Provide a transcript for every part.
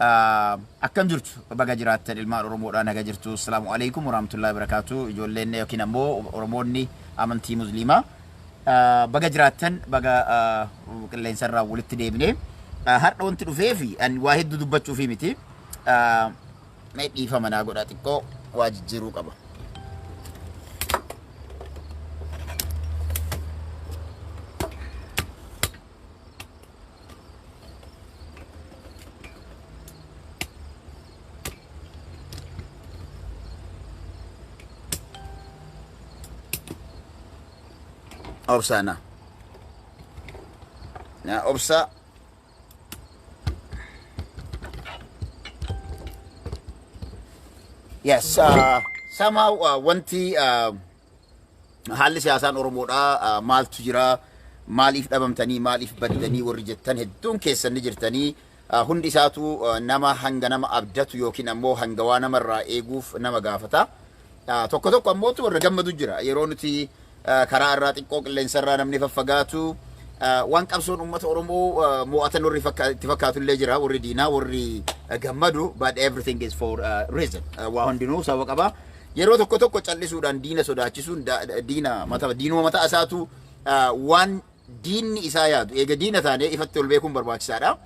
Akkam jirtu? Baga jiraattan ilmaan Oromoodhaa, naga jirtu. Assalaamu alaikum warahmatullahi wabarakatuh. Ijoolleen yookiin ammoo Oromoonni amantii Musliimaa baga jiraattan, baga qilleensarraa walitti deebine. Har'a wanti dhufee fi waa hedduu dubbachuufi miti. Mee dhiifama naa godhaa, xiqqoo waa jijjiiruu qaba. Obsaa na. Na obsaa. Yes, somehow wanti haalli siyaasaan Oromoodhaa maaltu jira, maaliif dhabamtanii, maaliif baddanii warri jettan hedduun keessan ni jirtanii. Hundi isaatu nama hanga nama abdatu yookiin ammoo hanga waa namarraa eeguuf nama gaafata. Tokko tokko ammootu warra gammadu jira. Yeroo nuti karaa irraa xiqqoo qilleensa irraa namni faffagaatu waan qabsoon uummata Oromoo mo'atan warri itti fakkaatu illee jira. Warri diinaa warri gammadu, but everything is for reason. Waa hundinuu sababa qaba. Yeroo tokko tokko callisuudhaan diina sodaachisuun diina mata diinuma mataa isaatu waan diinni isaa yaadu eega diina taane ifatti ol beekuun barbaachisaadha.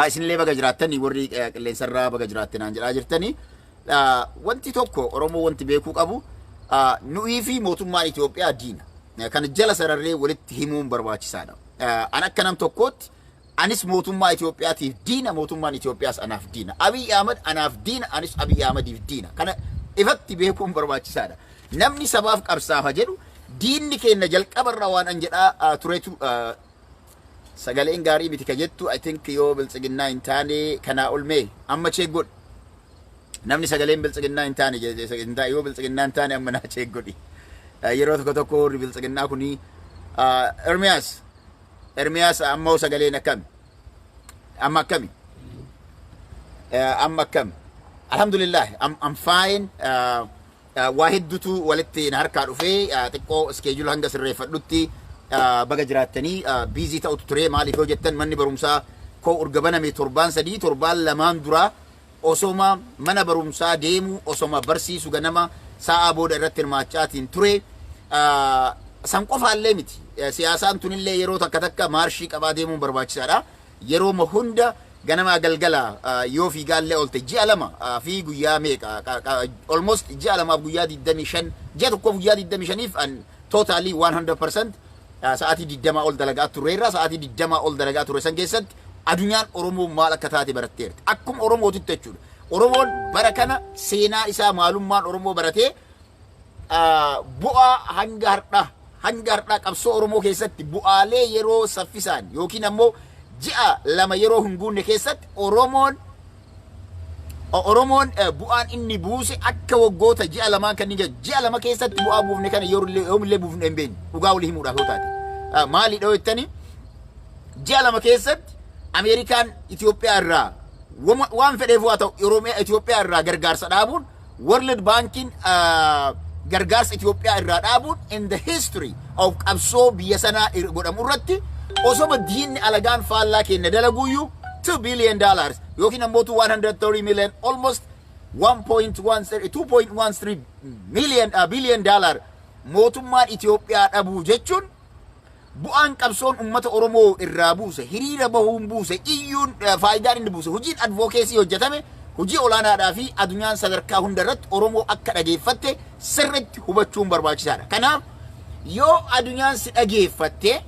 Isinillee baga jiraattanii, warri qilleensarraa baga jiraattinaan jedhaa jirtanii. Wanti tokko Oromoo wanti beekuu qabu, nu'ii fi mootummaan Itoophiyaa diina. Kana jala sararree walitti himuun barbaachisaadha. An akka nam tokkootti anis mootummaa Itoophiyaatiif diina, mootummaan Itoophiyaas anaaf diina. Abiy Ahmad anaaf diina, anis Abiy Ahmadiif diina. Kana ifatti beekuun barbaachisaadha. Namni sabaaf qabsaafa jedhu diinni keenya jalqabarraa waan an jedhaa turetu sagaleen gaarii miti ka jettu, I think yoo biltsiginnaa hin taane kanaa ol mee amma check godhi. Namni sagaleen biltsiginnaa hin taane yoo biltsiginnaa hin taane amma naa check godhi. Yeroo tokko tokko warri biltsiginnaa kuni Ermiyaas, Ermiyaas, ammoo sagaleen akkami? Amma akkami? Amma akkami? Alhamdulillah, I'm fine. Waa hedduutu walitti na harkaa dhufee xiqqoo schedule hanga sirreeffadhutti baga jiraattanii busy ta'utu ture. Maaliif yoo jettan, manni barumsaa koo urga baname torbaan 3, torbaan lamaan duraa osoma mana barumsaa deemu, osoma barsiisu, ganama sa'aa booda irratti hirmaachaatiin ture. San qofaallee miti. Siyaasaan tunillee yeroo takka takka maarshii qabaa deemuun barbaachisaadha. Yeroo hunda ganamaa galgala yoo fiigaallee oolte ji'a 2 fi guyyaa meeqa, almost ji'a 2f guyyaa 25, ji'a 1f guyyaa 25f an totally 100% sa'aatii 20 ol dalagaa turreerra. Sa'aatii 20 ol dalagaa ture san keessatti adunyaan Oromoo maal akka taate baratteerti. Akkuma Oromootitti jechuudha. Oromoon bara kana seenaa isaa, maalummaan Oromoo baratee bu'aa hanga har'aa qabsoo Oromoo keessatti bu'aalee yeroo saffisaan yookiin ammoo ji'a 2 yeroo hin guunne keessatti Oromoon bu'aan inni buuse akka waggoota ji'a lamaan kan inni ji'a 2 keessatti bu'aa buufne kana yoomillee buufne hin beeknu, dhugaa walii himuudhaaf yoo taate. Maaliidha yoo jettani, ji'a 2 keessatti Ameerikaan Itoophiyaa irraa waan fedheef haa ta'u Oromiyaa Itoophiyaa irraa gargaarsa dhaabuun, World Bankiin gargaarsa Itoophiyaa irraa dhaabuun, in the history of qabsoo biyya sanaa godhamu irratti osoma diinni alagaan faallaa keenya dalaguuyyuu $2 billion yookiin ammoo 130 million, almost 1.13 2.13 million billion dollar mootummaan Itoophiyaa dhabuu jechuun, bu'aan qabsoon ummata Oromoo irraa buuse, hiriira bahuun buuse, iyyuun faayidaan inni buuse, hojiin advocacy hojjetame hojii olaanaadhaa fi addunyaan sadarkaa hunda irratti Oromoo akka dhageeffatte sirriitti hubachuun barbaachisaadha. Kanaaf yoo addunyaan si dhageeffatte,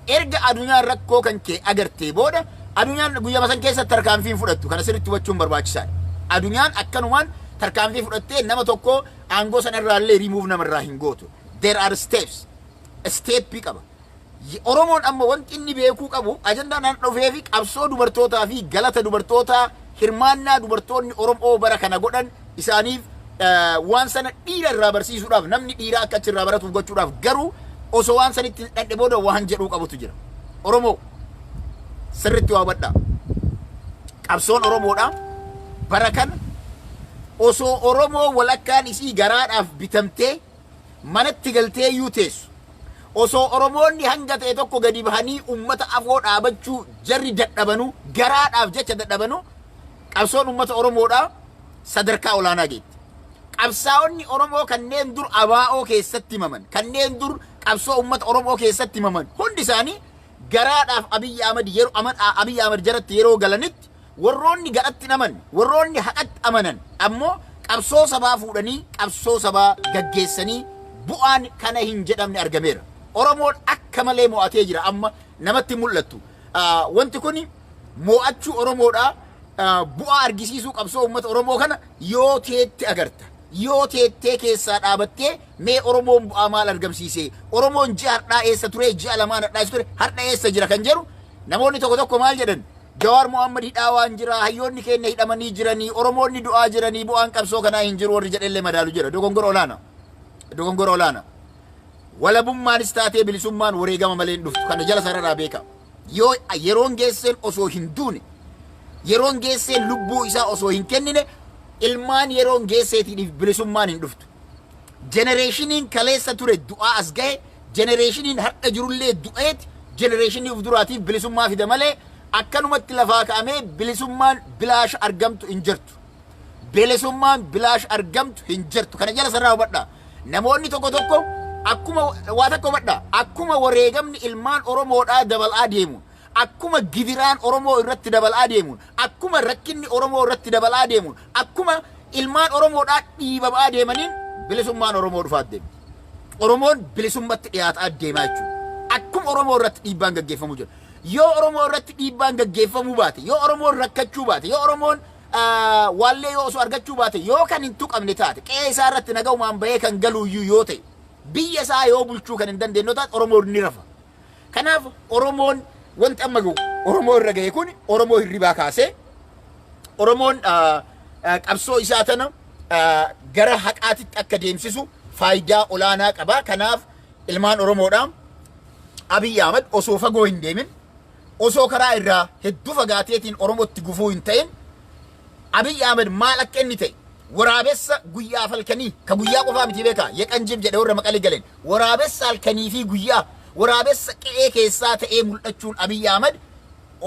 erga addunyaan rakkoo kan kee agartee booda, addunyaan guyyaa san keessatti tarkaanfii hin fudhattu. Kana sirriitti hubachuun barbaachisaadha. Addunyaan akkanumaan tarkaanfii fudhattee nama tokko aangoo sanarraa illee rimuuf namarraa hin gootu. There are steps. Step qaba. Oromoon amma wanti inni beekuu qabu, ajandaan an dhufee fi qabsoo dubartootaa fi galata dubartootaa, hirmaannaa dubartoonni Oromoo bara kana godhan isaaniif waan sana dhiira irraa barsiisuudhaaf, namni dhiiraa akka achirraa baratuuf gochuudhaaf, garuu osoo waan sanitti dhadhe booda waan jedhuu qabutu jira. Oromoo sirritti waa hubadhaa. Qabsoon Oromoodha bara kana osoo Oromoo walakkaan isii garaadhaaf bitamtee manatti galtee iyyuu teessu. Osoo Oromoonni hanga ta'e tokko gadi bahanii ummata afoo dhaabachuu jarri dadhabanu, garaadhaaf jecha dadhabanu, qabsoon ummata Oromoodhaa sadarkaa olaanaa geetti. Qabsaa'onni Oromoo kanneen dur ABO keessatti himaman, kanneen dur qabsoo ummata Oromoo keessatti himaman hundi isaanii garaadhaaf Abiyyi Ahmad yeroo Abiyyi Ahmad jaratti yeroo galanitti, warroonni garatti hin amanne, warroonni haqatti amanan ammoo qabsoo sabaa fuudhanii qabsoo sabaa gaggeessanii bu'aan kana hin jedhamne argameera. Oromoon akka malee mo'atee jira, amma namatti mul'attu. Wanti kun mo'achuu Oromoodhaa, bu'aa argisiisuu qabsoo uummata Oromoo kana yoo teette agarta. Yoo teettee keessaa dhaabattee, mee Oromoon bu'aa maal argamsiise? Oromoon ji'a har'aa eessa ture? Ji'a 2n har'aa eessa ture? Har'a eessa jira kan jedhu, namoonni tokko tokko maal jedhan? Jawaar Mohaammed hidhaa waan jira, hayyoonni keenya hidhamanii jiranii, Oromoonni du'aa jiranii, bu'aan qabsoo kanaa hin jiru warri jedhellee madaalu jira. Dogongora olaana. Dogongora olaana. Walabummaanis taatee bilisummaan wareegama malee hin dhuftu. Kana jala sararaa beeka. Yoo yeroon geesseen osoo hin duune, yeroon geesseen lubbuu isaa osoo hin kennine, ilmaan yeroon geesseetiidhiif bilisummaan hin dhuftu. Generationiin kaleessa ture du'aa as gahe, generationiin har'a jirullee du'eeti generationii uf duraatiif bilisummaa fida malee akkanumatti lafaa ka'amee bilisummaan bilaash argamtu hin jirtu. Bilisummaan bilaash argamtu hin jirtu. Kana jala sarara hubadhaa. Namoonni tokko tokko akkuma waa tokko hubadhaa. Akkuma wareegamni ilmaan Oromoodhaa dabalaa deemu, akkuma gidiraan Oromoo irratti dabalaa deemuun, akkuma rakkinni Oromoo irratti dabalaa deemuun, akkuma ilmaan Oromoodhaa dhiibamaa deemaniin bilisummaan Oromoo dhufaa deemti. Oromoon bilisummatti dhiyaataa deemaa jechuudha. Akkuma Oromoo irratti dhiibbaan gaggeeffamuu jira. Yoo Oromoo irratti dhiibbaan gaggeeffamuu baate, yoo Oromoon rakkachuu baate, yoo Oromoon waallee yoo osoo argachuu baate, yoo kan hin tuqamne taate, qe'ee isaa irratti nagaumaan bahee kan galuuyyuu yoo ta'e, biyya isaa yoo bulchuu kan hin dandeenye taate, Oromoon ni rafa. Kanaaf Oromoon wanti amma gahu Oromoo irra gahe kun Oromoo hirribaa kaasee Oromoon qabsoo isaa tana gara haqaatitti akka deemsisu faayidaa olaanaa qaba. Kanaaf ilmaan Oromoodhaa, Abiy Ahmad osoo fagoo hin deemin, osoo karaa irraa hedduu fagaateetiin Oromootti gufuu hin ta'in, Abiy Ahmad maal akka inni ta'e, waraabessa guyyaa halkanii ka guyyaa qofaa miti beekaa, የቀን ጅብ jedhe warra Maqalee galeen, waraabessa halkanii fi guyyaa, waraabessa qe'ee keessaa ta'ee mul'achuun Abiy Ahmad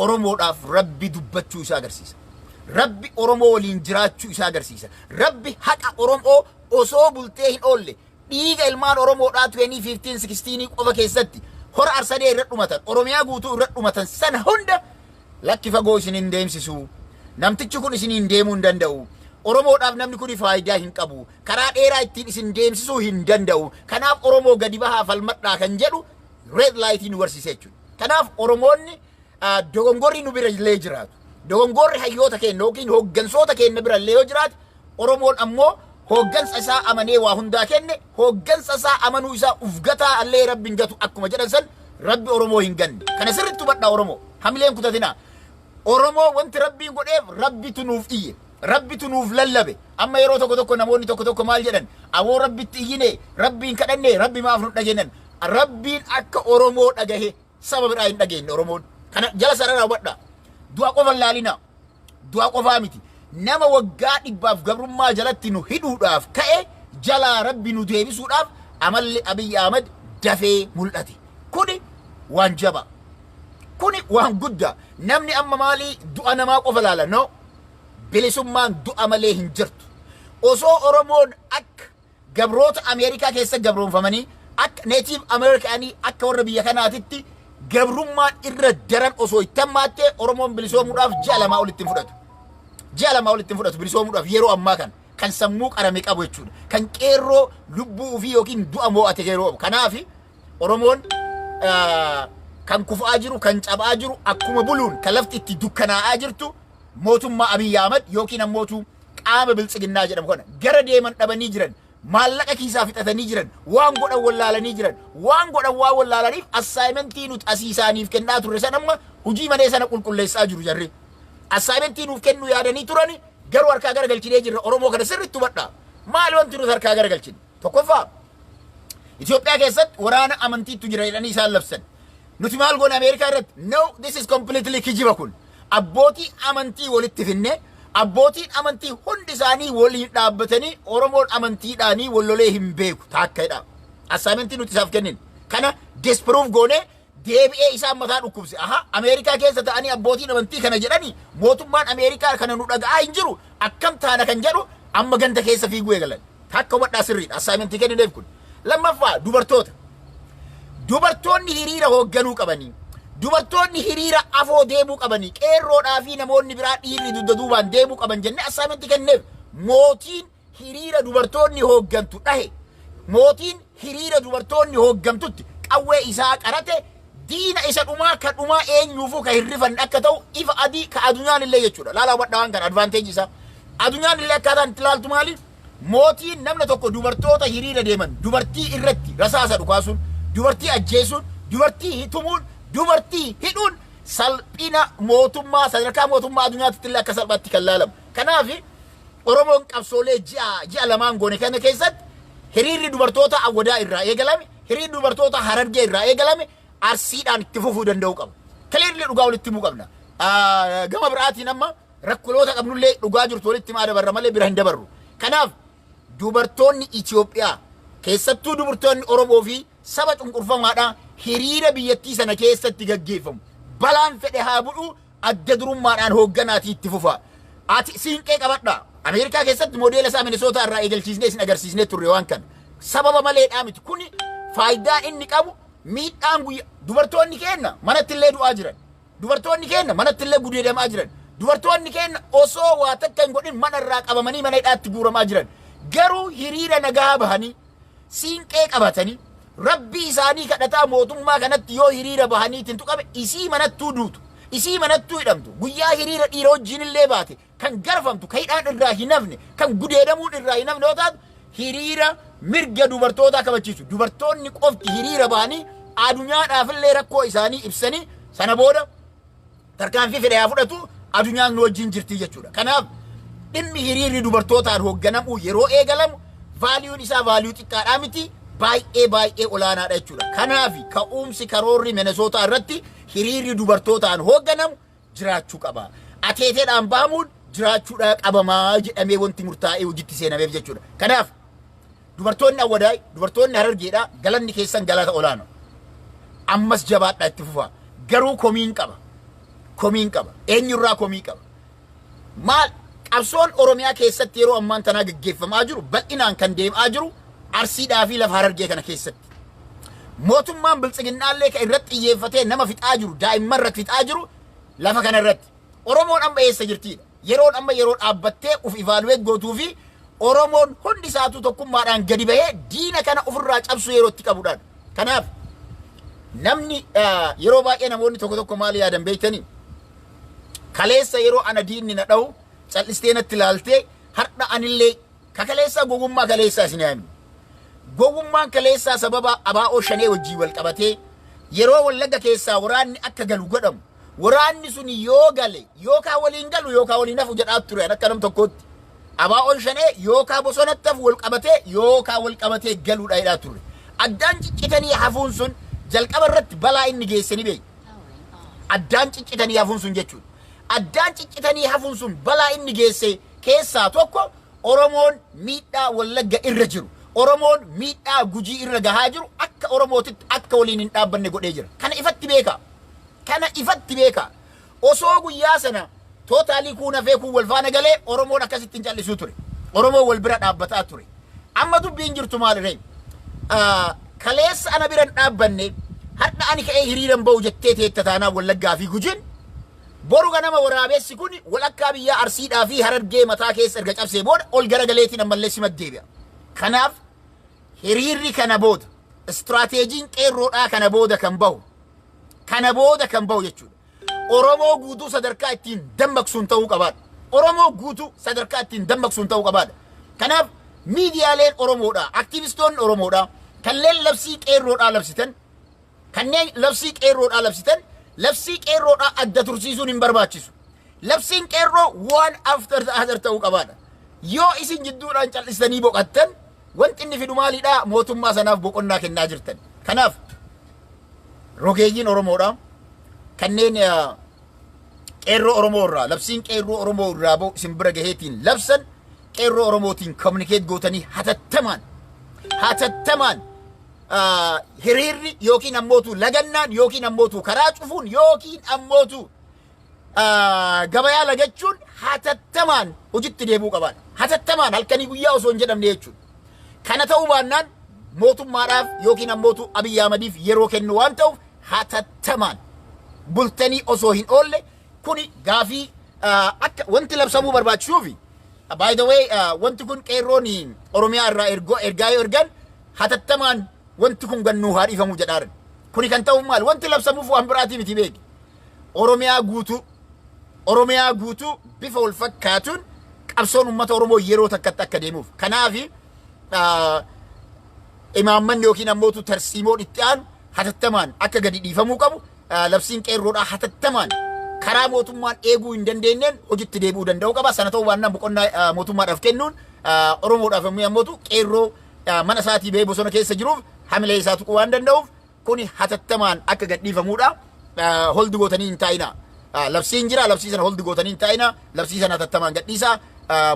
Oromoodhaaf Rabbi dubbachuu isaa agarsiisa. Rabbi Oromoo waliin jiraachuu isaa agarsiisa. Rabbi haqa Oromoo osoo bultee hin oolle dhiiga ilmaan Oromoodhaa 2015 16 qofa keessatti Hora Arsadee irra dhumatan, Oromiyaa guutuu irra dhumatan sana hunda lakki, fagoo isin hin deemsisu. Namtichi kun isiniin deemuu hin danda'u. Oromoodhaaf namni kun faayidaa hin qabu. Karaa dheeraa ittiin isin deemsisuu hin danda'u. Kanaaf Oromoo gadi bahaa falmadhaa kan jedhu red light nu barsiise jechuudha. Kanaaf Oromoonni dogongorri nu bira illee jiraatu. Dogongorri hayyoota keenya yookiin hooggansoota keenya bira illee yoo jiraate, Oromoon ammoo hooggansa isaa amanee waa hundaa kenne, hooggansa isaa amanuu isaa ufgataa allee Rabbi hin gatu akkuma jedhan san, Rabbi Oromoo hin ganne. Kana sirriitti hubadhaa Oromoo. Hamileen kutatinaa. Oromoo wanti Rabbiin godheef, Rabbitu nuuf iyye. Rabbitu nuuf lallabe. Amma yeroo tokko tokko namoonni tokko tokko maal jedhan? Awoo, Rabbitti iyyine, Rabbiin kadhanne, Rabbi maaf nu dhageennan? Rabbiin akka Oromoo dhagahe saba biraa hin dhageenye Oromoon. Kana jala sararaa hubadhaa. Du'a qofa hin laalinaa. Du'a qofaa miti. Nama waggaa 100f gabrummaa jalatti nu hidhuudhaaf ka'e jalaa Rabbi nu deebisuudhaaf amalli Abiy Ahmad dafee mul'ate. Kuni waan jabaa. Kuni waan guddaa. Namni amma maalii du'a namaa qofa laala? No. Bilisummaan du'a malee hin jirtu. Osoo Oromoon akka gabroota Ameerikaa keessa gabroonfamanii, akka Native Amerikaanii, akka warra biyya kanaatitti gabrummaan irra daran osoo itti hammaattee, Oromoon bilisoomuudhaaf ji'a 2 olitti hin fudhatu. Ji'a 2 olitti hin fudhatu bilisoomuudhaaf yeroo ammaa kana kan sammuu qarame qabu jechuudha. Kan qeerroo lubbuu ofii yookiin du'a moo'ate yeroo qabu. Kanaaf Oromoon kan kufaa jiru, kan cabaa jiru, akkuma buluun kan lafti itti dukkanaa'aa jirtu mootummaa Abiyyi Ahmad yookiin ammootu qaama Biltsiginnaa jedhamu kana gara deeman dhabanii jiran, maallaqa kiisaa fixatanii jiran, waan godhan wallaalanii jiran. Waan godhan waan wallaalaniif assignmentii nuti asii isaaniif kennaa turre san amma hojii manee sana qulqulleessaa jiru jarri. Assignmentii nuuf kennuu yaadanii turani, garuu harkaa gara galchinee jirra. Oromoo, kana sirriitti hubadhaa. Maali wanti nuti harkaa gara galchine? Tokkoffaa, Itoophiyaa keessatti waraana amantiitu jira jedhanii isaan labsan. Nuti maal goone Ameerikaa irratti? No, this is completely kijiba kun. Abbootii amantii walitti finne, abbootiin amantii hundi isaanii waliin dhaabbatanii Oromoon amantiidhaanii wal lolee hin beeku taakkaidha. Assignmentii nuti isaaf kennin. Kana disprove goonee deebi'ee isaan mataa dhukkubse. Aha, Ameerikaa keessa ta'anii abbootiin amantii kana jedhanii, mootummaan Ameerikaa kana nu dhaga'aa hin jiru, akkam taana kan jedhu amma ganda keessa fiiguu eegalan. Takka hubadhaa, sirriidha. Assignmentii kennineef kun. Lammaffaa, dubartoota. Dubartoonni hiriira hoogganuu qabanii. Dubartoonni hiriira afoo deemuu qabanii. Qeerroodhaa fi namoonni biraa dhiirri dugda duubaan deemuu qaban jennee assignmentii kenneef. Mootiin hiriira dubartoonni hooggantu dhahe, mootiin hiriira dubartoonni hooggantutti qawwee isaa qarate, diina isa dhumaa ka dhumaa eenyuufuu ka hin rifanne akka ta'u ifa adii ka adunyaan illee jechuudha. Laalaa, hubadhaa waan kana, advantageii isaa. Adunyaan illee akkaataan itti ilaaltu maali? Mootiin namni tokko dubartoota hiriira deeman dubartii irratti rasaasa dhukaasuun, dubartii ajjeesuun, dubartii tumuun, dubartii hidhuun salphina mootummaa sadarkaa mootummaa addunyaatti illee akka salphaatti kan laalamu. Kanaaf Oromoon qabsoolee ji'a 2n goone kana keessatti hiriirri dubartoota Awwadaa irraa eegalame, hiriirri dubartoota Harargee irraa eegalame Arsiidhaan itti fufuu danda'uu qaba. Clearly dhugaa walitti himuu qabna. Gama biraatiin amma rakkoloota qabnullee dhugaa jirtu walitti himaa dabarra malee bira hin dabarru. Kanaaf dubartoonni Itoophiyaa, keessattuu dubartoonni Oromoo fi saba cunqurfamaadhaa, hiriira biyyattii sana keessatti gaggeeffamu, balaan fedhe haa bu'u, adda durummaadhaan hoogganaatii itti fufa. Ati siinqee qabadhaa. Ameerikaa keessatti moodeela isaa Minisootaa irraa eegalchiisnee isin agarsiisnee turre waan kana. Sababa maleedhaa miti. Kuni faayidaan inni qabu miidhaan guyyaa dubartoonni keenya manatti illee du'aa jiran. Dubartoonni keenya manatti illee gudeedamaa jiran. Dubartoonni keenya osoo waa takka hin godhin mana irraa qabamanii mana hidhaatti guuramaa jiran. Garuu hiriira nagaa bahanii, siinqee qabatanii, rabbii isaanii kadhataa mootummaa kanatti yoo hiriira bahanii ittiin tuqame, isii manattuu duutu. Isii manattuu hidhamtu. Guyyaa hiriira dhiira wajjin illee baate kan garfamtu, kan hidhaan irraa hin hafne, kan gudeedamuun irraa hin hafne yoo taatu, hiriira mirga dubartootaa kabachiisu. Dubartoonni qofti hiriira bahanii addunyaadhaaf illee rakkoo isaanii ibsanii, sana booda tarkaanfii fedhe haa fudhatu, addunyaan nu wajjin jirti jechuudha. Kanaaf dhimmi hiriirri dubartootaan hoogganamuu yeroo eegalamu valueun isaa value xiqqaadhaa miti, baay'ee baay'ee olaanaadha jechuudha. Kanaaf ka'umsi karoorri Minesootaa irratti hiriirri dubartootaan hoogganamu jiraachuu qaba. Ateeteedhaan baamuun jiraachuudha qabamaa jedhamee wanti murtaa'ee hojiitti seenameef jechuudha. Kanaaf dubartoonni Awwadaay, dubartoonni Harargeedhaa, galanni keessan galata olaanaa. Ammas jabaadhaa, itti fufaa. Garuu komiin qaba. Komiin qaba. Eenyurraa komii qaba? Maal, qabsoon Oromiyaa keessatti yeroo ammaan tanaa gaggeeffamaa jiru bal'inaan kan deemaa jiru Arsiidhaa fi lafa Harargee kana keessatti. Mootummaan biltsiginnaallee kan irratti xiyyeeffatee nama fixaa jiru, daa'imman irratti fixaa jiru lafa kana irratti. Oromoon amma eessa jirtiidha? Yeroon amma yeroo dhaabbattee uf evaluate gootuu fi Oromoon hundi isaatu tokkummaadhaan gadi bahee diina kana ofirraa cabsuu yeroo itti qabudhaan. Kanaaf namni yeroo baay'ee namoonni tokko tokko maal yaadan beektanii? Kaleessa yeroo ana diinni na dha'u cal'istee natti ilaaltee, har'a anillee ka kaleessaa gowwummaa kaleessaa isin yaadnu. Gowwummaan kaleessaa sababa abaa'oo shanee wajjii wal qabatee yeroo Wallagga keessaa waraanni akka galu godhamu, waraanni sun yoo gale yookaan waliin galu yookaan waliin hafu jedhaa ture akka nam tokkootti. Abaa'oon shanee yookaan bosonatti hafu wal qabatee yookaan wal qabatee galuudha jedhaa ture. Addaan ciccitanii hafuun sun jalqaba irratti balaa inni geesse ni beeku. Addaan ciccitanii hafuun sun jechuudha. Addaan ciccitanii hafuun sun balaa inni geesse keessaa tokko, Oromoon miidhaa Wallagga irra jiru, Oromoon miidhaa Gujii irra gahaa jiru akka Oromootitti akka waliin hin dhaabbanne godhee jira. Kana ifatti beekaa. Kana ifatti beekaa. Osoo guyyaa sana totally kuun hafee kuun wal faana galee, Oromoon akkasitti hin callisuu ture. Oromoon wal bira dhaabbataa ture. Amma dubbiin jirtu maali ree? Kaleessa ana bira hin dhaabbanne, har'a ani ka'ee hiriira hin ba'u jettee teetta taanaan, Wallaggaa fi Gujiin boru ganama waraabessi kun walakkaa biyyaa Arsiidhaa fi Harargee mataa keessa erga cabsee booda ol garagaleetiin ammallee simat deebi'a. Kanaaf hiriirri kana booda, istiraateejiin qeerroodhaa kana booda kan bahu, kana booda kan bahu jechuudha. Oromoo guutuu sadarkaa ittiin dammaqsuun ta'uu qabaadha. Oromoo guutuu sadarkaa ittiin dammaqsuun ta'uu qabaadha. Kanaaf miidiyaaleen Oromoodhaa, aktiivistoonni Oromoodhaa, kanneen labsii qeerroodhaa labsitan, kanneen labsii qeerroodhaa labsitan, labsii qeerroodhaa adda tursiisuun hin barbaachisu. Labsiin qeerroo one after the other ta'uu qabaadha. Yoo isin jidduudhaan cal'istanii boqattan, wanti inni fidu maalidhaa? Mootummaa sanaaf boqonnaa kennaa jirtan. Kanaaf rogeeyyiin Oromoodhaa kanneen qeerroo Oromoo irraa labsiin qeerroo Oromoo irraa ba'u isin bira gaheetiin labsan, qeerroo Oromootiin communicate gootanii hatattamaan hatattamaan Hiriirri yookiin ammootu lagannaan yookiin ammootu karaa cufuun yookiin ammootu gabayaa lagachuun hatattamaan hojitti deebi'uu qaban. Hatattamaan, halkanii guyyaa osoo hin jedhamne jechuudha. Kana ta'uu baannaan mootummaadhaaf yookiin ammootu Abiyyi Ahmadiif yeroo kennu waan ta'uuf, hatattamaan bultanii osoo hin oolle kuni gaafii akka wanti labsamuu barbaachisuufi. By the way, wanti kun qeerroon Oromiyaa irraa ergaa yoo ergan, hatattamaan wanti kun gannuu haa dhiifamu jedhaaran. Kuni kan ta'u maal? Wanti labsamuuf waan biraatii miti, beeki. Oromiyaa guutuu bifa wal fakkaatuun qabsoon uummata Oromoo yeroo takkatti akka deemuuf. Kanaafi imaammanni yookiin ammootu tarsiimoon itti aanu hatattamaan akka gadi dhiifamuu qabu, labsiin qeerroodhaa hatattamaan karaa mootummaan eeguu hin dandeenyeen hojitti deebi'uu danda'uu qaba. Sana ta'uu baannaan boqonnaa mootummaadhaaf kennuun Oromoodhaaf ammootu qeerroo mana isaatii bahee bosona keessa jiruuf hamilee isaa tuquu waan danda'uuf, kuni hatattamaan akka gad dhiifamuudha. Hold gootanii hin taa'ina. Labsiin jira, labsii sana hold gootanii hin taa'ina. Labsii sana hatattamaan gadhiisaa.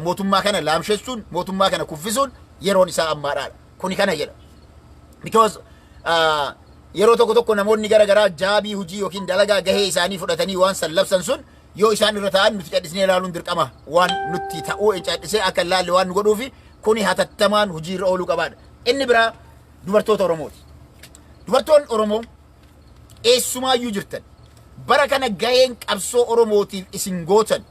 Mootummaa kana laamshessuun, mootummaa kana kuffisuun yeroon isaa ammaadha. Kuni kana jedha. Because yeroo tokko tokko namoonni gara garaa jaabii hojii yookiin dalagaa gahee isaanii fudhatanii waan san labsan sun yoo isaan irra ta'an, nuti cadhisnee ilaaluun dirqama waan nutti ta'uu cadhisee akka hin laalle waan nu godhuufi, kuni hatattamaan hojii irra ooluu qabaadha. Inni biraa dubartoota Oromooti. Dubartoonni Oromoo eessumaayyuu jirtan, bara kana gaheen qabsoo Oromootiif isin gootan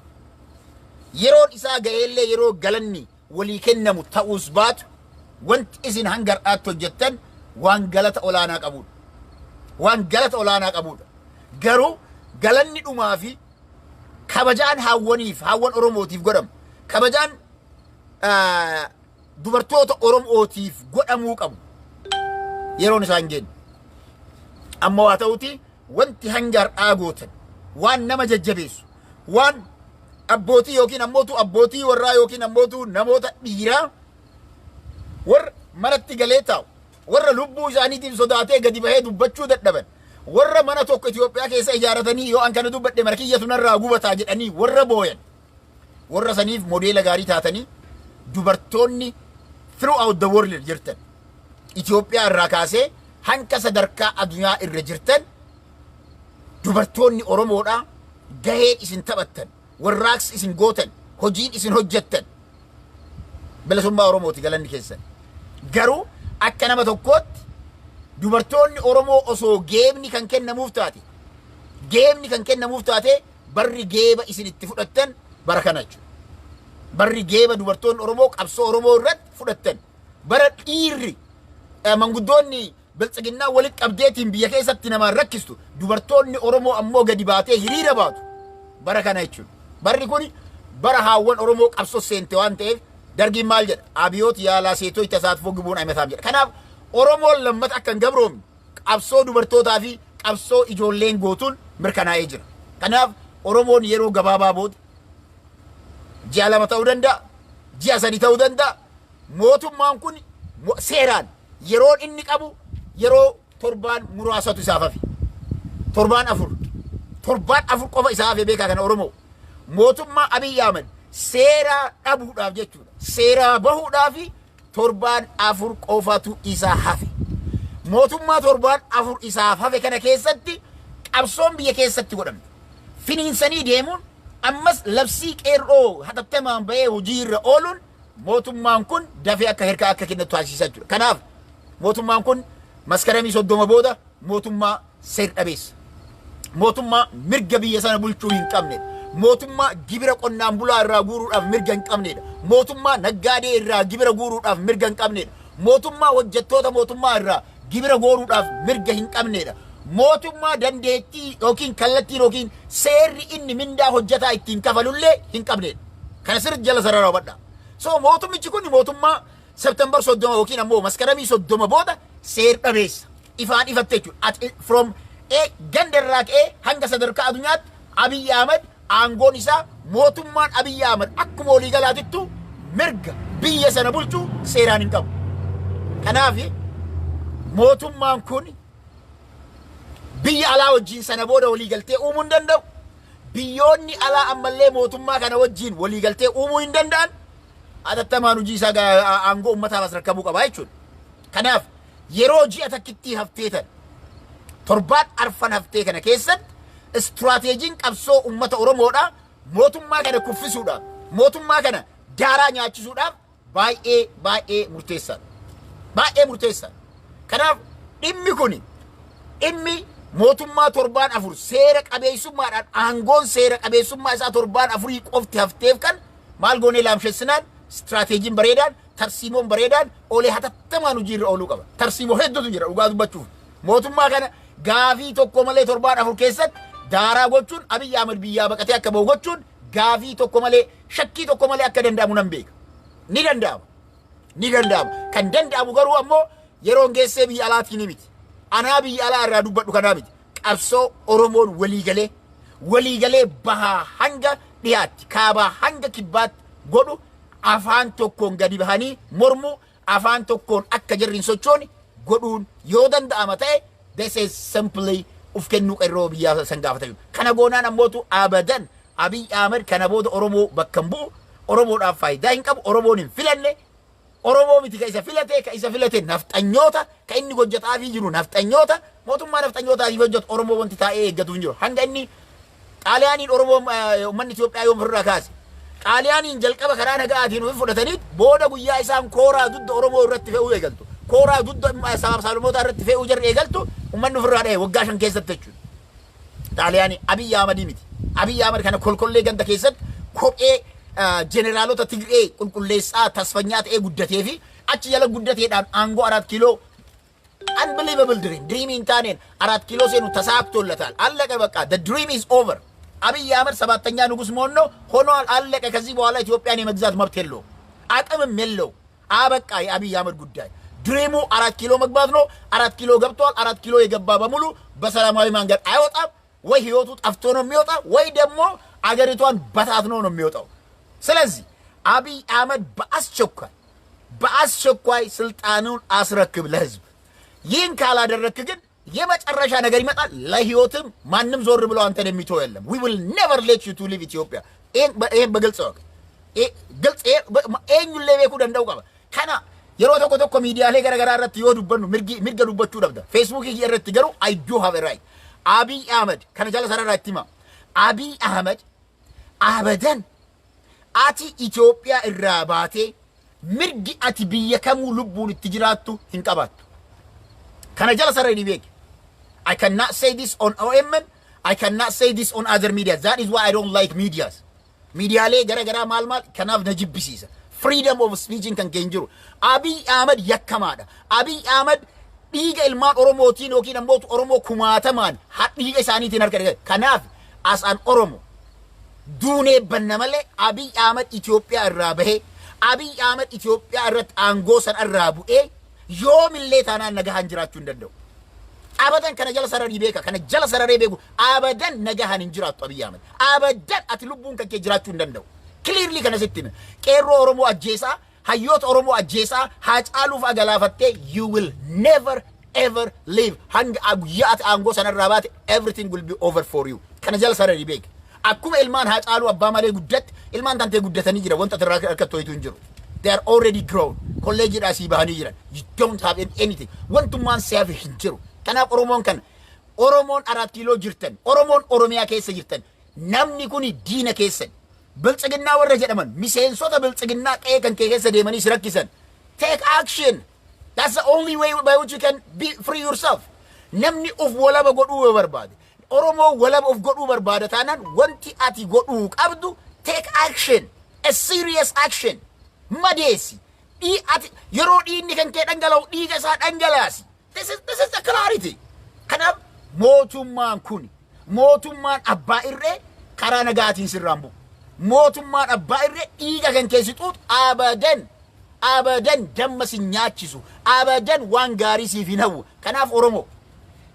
yeroon isaa gaheellee yeroo galanni walii kennamu ta'uus baatu, wanti isin hanga har'aatti hojjettan waan galata olaanaa qabudha. Waan galata olaanaa qabudha. Garuu galanni dhumaa fi kabajaan haawwaniif, haawwan Oromootiif godhamu, kabajaan dubartoota Oromootiif godhamuu qabu yeroon isaan hin geenye. Amma waa ta'uti, wanti hanga har'aa gootan waan nama jajjabeessu, waan abbootii yookiin ammootu abbootii warraa yookiin ammootu namoota dhiiraa warra manatti galee taa'u, warra lubbuu isaaniitiif sodaatee gadi bahee dubbachuu dadhaban, warra mana tokko Itoophiyaa keessa ijaaratanii yoo an kana dubbadhe mana kiyyatu narraa gubataa jedhanii warra booyan, warra saniif modeela gaarii taatanii, dubartoonni throughout the world jirtan, Itoophiyaa irraa kaasee hanga sadarkaa addunyaa irra jirtan, dubartoonni Oromoodhaa gaheen isin taphattan, warraaqsi isin gootan, hojiin isin hojjettan bilisummaa Oromooti, galanni keessan. Garuu akka nama tokkootti dubartoonni Oromoo osoo geebni kan kennamuuf taate, geebni kan kennamuuf taate, barri geeba isin itti fudhattan bara kana jechuudha. Barri geeba dubartoonni Oromoo qabsoo Oromoo irratti fudhattan, bara dhiirri manguddoonni biltsiginnaa walitti qabdeetiin biyya keessatti namaan rakkistu, dubartoonni Oromoo ammoo gadi baatee hiriira baatu bara kana jechuudha. Barri kun bara haawwan Oromoo qabsoo seente waan ta'eef, dargiin maal jedha? አብዮት ያለ ሴቶች ተሳትፎ ግቡን አይመታም jedha. Kanaaf Oromoon lammata akka hin gabroomne qabsoo dubartootaa fi qabsoo ijoolleen gootuun mirkanaa'ee jira. Kanaaf Oromoon yeroo gabaabaa booda, ji'a 2 ta'uu danda'a, ji'a 3 ta'uu danda'a. Mootummaan kun seeraan yeroon inni qabu yeroo torbaan muraasatu isaaf hafe. Torbaan 4. Torbaan 4 qofa isaa hafe, beekaa kana Oromoo. Mootummaa Abiyyi Ahmed seeraa dhabuudhaaf jechuudha. Seeraa bahuudhaaf torbaan 4 qofatu isaa hafe. Mootummaa torbaan 4 isaaf hafe kana keessatti qabsoon biyya keessatti godhamte finiinsanii deemuun, ammas labsii qeerroo hatattamaan bahee hojii irra ooluun, mootummaan kun dafee akka hirkaa akka kennatu taasisaa jechuudha. Kanaaf mootummaan kun Maskaramii 30 booda mootummaa seer dhabeessa. Mootummaa mirga biyya sana bulchuu hin qabnedha. Mootummaa gibira qonnaan bulaa irraa guuruudhaaf mirga hin qabnedha. Mootummaa naggaadee irraa gibira guuruudhaaf mirga hin qabnedha. Mootummaa hojjettoota mootummaa irraa gibira guuruudhaaf mirga hin qabnedha. Mootummaa dandeettii yookiin kallattiin yookiin seerri inni mindaa hojjetaa ittiin kafalullee hin qabnedha. Kana sirriitti jala sarara hubadhaa. So mootummichi kun mootummaa September 30 yookiin ammoo Maskaramii 30 booda seer dhabeessa. Ifaan ifatte jechuudha. At from A ganda irraa ka'ee hanga sadarkaa addunyaatti Abiyyi Ahmed aangoon isaa, mootummaan Abiyyi Ahmed akkuma waliigalaatittu mirga biyya sana bulchuu seeraan hin qabu. Kanaaf mootummaan kun biyya alaa wajjin sana booda waliigaltee uumuu hin danda'u. Biyyoonni alaa ammallee mootummaa kana wajjin waliigaltee uumuu hin danda'an. Hatattamaan hojii isaa aangoo uummataaf as rakkabuu qaba jechuudha. Kanaaf Yeroo ji'a takkittii haftee tan, torbaan arfan haftee kana keessatti, istiraateejiin qabsoo uummata Oromoodha mootummaa kana kuffisuudhaaf, mootummaa kana daaraa nyaachisuudhaaf baay'ee baay'ee murteessaadha. Baay'ee murteessaadha. Kanaaf dhimmi kun, dhimmi mootummaa torbaan 4 seera qabeessummaadhaan, aangoon seera qabeessummaa isaa torbaan afurii qofti hafteef kan maal goonee laamshessinaan, istiraateejiin bareedaan, tarsiimoon bareedaan oolee hatattamaan hojiirra ooluu qaba. Tarsiimoo hedduutu jira dhugaa dubbachuuf. Mootummaa kana gaafii tokko malee torbaan 4 keessatti daaraa gochuun, Abiyyi Ahmad biyyaa baqatee akka bahu gochuun gaafii tokko malee, shakkii tokko malee akka danda'amu nan beeka. Ni danda'ama. Ni danda'ama. Kan danda'amu garuu ammoo yeroon geessee biyya alaatiin miti. Anaa biyya alaa irraa dubbadhu kanaa miti. Qabsoo Oromoon waliigalee waliigalee bahaa hanga dhiyaatti, kaabaa hanga kibbaatti godhu, afaan tokkoon gadi bahanii mormuu, afaan tokkoon akka jarri hin sochoone godhuun yoo danda'ama ta'e, this is simply uf kennuu qeerroo biyyaa san gaafatan. Kana goonaan ammootu abadan Abiy Ahmed kana booda Oromoo bakka hin bu'u, Oromoodhaaf faayidaa hin qabu, Oromoon hin filanne, Oromoo miti ka isa filate, ka isa filate nafxanyoota, ka inni hojjetaafii jiru nafxanyoota, mootummaa nafxanyootaatiif hojjetu Oromoo wanti taa'ee eeggatu hin jiru. Hanga inni Xaaliyaaniin Oromoo, uummanni Itoophiyaa yoom ofirraa kaase? Xaaliyaaniin jalqaba karaa naga'aatiin ofi fudhatanii booda guyyaa isaan kooraa dudda Oromoo irratti fe'uu eegaltu, kooraa dudda sabaaf sablammootaa irratti fe'uu jarri eegaltu, uummanni ofirraa dha'e waggaa 5 keessatti jechuudha. Xaaliyaanii Abiyyi Ahmadii miti. Abiyyi Ahmad kana kolkollee ganda keessatti kophee jeneraalota Tigree qulqulleessaa tasfanyaa ta'ee guddatee fi achi jala guddateedhaan aangoo Araat Kiiloo, unbelievable dream, dream hin taaneen Araat Kiiloo seenu ተሳክቶለታል። አለቀ በቃ፣ the dream is over። አብይ አህመድ ሰባተኛ ንጉስ መሆን ነው ሆኗል። አለቀ። ከዚህ በኋላ ኢትዮጵያን የመግዛት መብት የለውም፣ አቅምም የለው። አበቃ። የአብይ አህመድ ጉዳይ dream ኡ አራት ኪሎ መግባት ነው። አራት ኪሎ ገብቷል። አራት ኪሎ የገባ በሙሉ በሰላማዊ መንገድ አይወጣም። ወይ ህይወቱ ጠፍቶ ነው የሚወጣ፣ ወይ ደግሞ አገሪቷን በታትኖ ነው የሚወጣው። ስለዚህ አብይ አህመድ በአስቸኳይ በአስቸኳይ ስልጣኑን አስረክብ ለህዝብ። ይህን ካላደረግክ ግን የመጨረሻ ነገር ይመጣል። ለህይወትም ማንም ዞር ብሎ አንተን የሚተው የለም። We will never let you to leave Ethiopia። ይሄን በግልጽ እወቅ። ግልጽ eenyullee beekuu danda'u qaba. Kana yeroo tokko tokko miidiyaalee garaagaraa irratti yoo dubbannu mirga dubbachuu dhabda. Feesbuukii kiyya irratti garuu I do have a right. Abiy Ahmed kana jala sarara itti hima. Abiy Ahmed, abadan ati Itoophiyaa irraa baatee mirgi ati biyya kamuu lubbuun itti jiraattu hin qabaattu. Kana jala sarara beeki. I cannot say this on OMN. I cannot say this on other media. That is why I don't like medias. Miidiyaalee gara garaa maal maal kanaaf na jibbisiisa. Freedom of speech kan keenya jiru. Abiy Ahmed yakkamaadha. Abiy Ahmed dhiiga ilmaan Oromootiin yookiin ammoo Oromoo kumaatamaan dhiiga isaaniitiin harka dhiqate. Kanaaf as an Oromo duunee banna malee Abiy Ahmed Itoophiyaa irraa bahee, Abiy Ahmed Itoophiyaa irratti aangoo san irraa bu'ee yoomillee taanaan nagahaan jiraachuu hin danda'u. Abadan, kana jala sararii beeka, kana jala sararee beeku, abadan nagahaan hin jiraattu Abiy Ahmed. Abadan ati lubbuun kan kee jiraachuu hin danda'u. Clearly kana sitti hime. Qeerroo Oromoo ajjeesaa, hayyoota Oromoo ajjeesaa, Haacaaluuf agalaafattee, you will never ever live. Hanga guyyaa ati aangoo sanarraa baate, everything will be over for you. Kana jala sararii beeka. Akkuma ilmaan Haacaaluu abbaa malee guddatte, ilmaan tantee guddatanii jira, wanta irraa harkattu wayitu hin jiru. They are already grown. Kolleejiidhaa sii bahanii jiran. You don't have anything. Wantummaan si'aaf hin jiru. Kanaaf Oromoon kana, Oromoon Araat Kiiloo jirtan, Oromoon Oromiyaa keessa jirtan, namni kun diina keessan. Biltsiginnaa warra jedhaman, miseensota biltsiginnaa qe'ee kan kee keessa deemanii si rakkisan. Take action. That's the only way by which you can be free yourself. Namni of walaba godhuu yoo barbaade, Oromoo walaba of godhuu barbaada taanaan, wanti ati godhuu qabdu take action. A serious action. Madeessi. Ati yeroo dhiigni kan kee dhangala'u dhiiga isaa dhangalaasi. This is the clarity. Kanaaf mootummaan kun, mootummaan abbaa irree karaa nagaatiin sirraan bu'u. Mootummaan abbaa irree dhiiga kan keessi xuuxu abadan abadan damma si nyaachisu, abadan waan gaarii siif hin hawwu. Kanaaf Oromoo,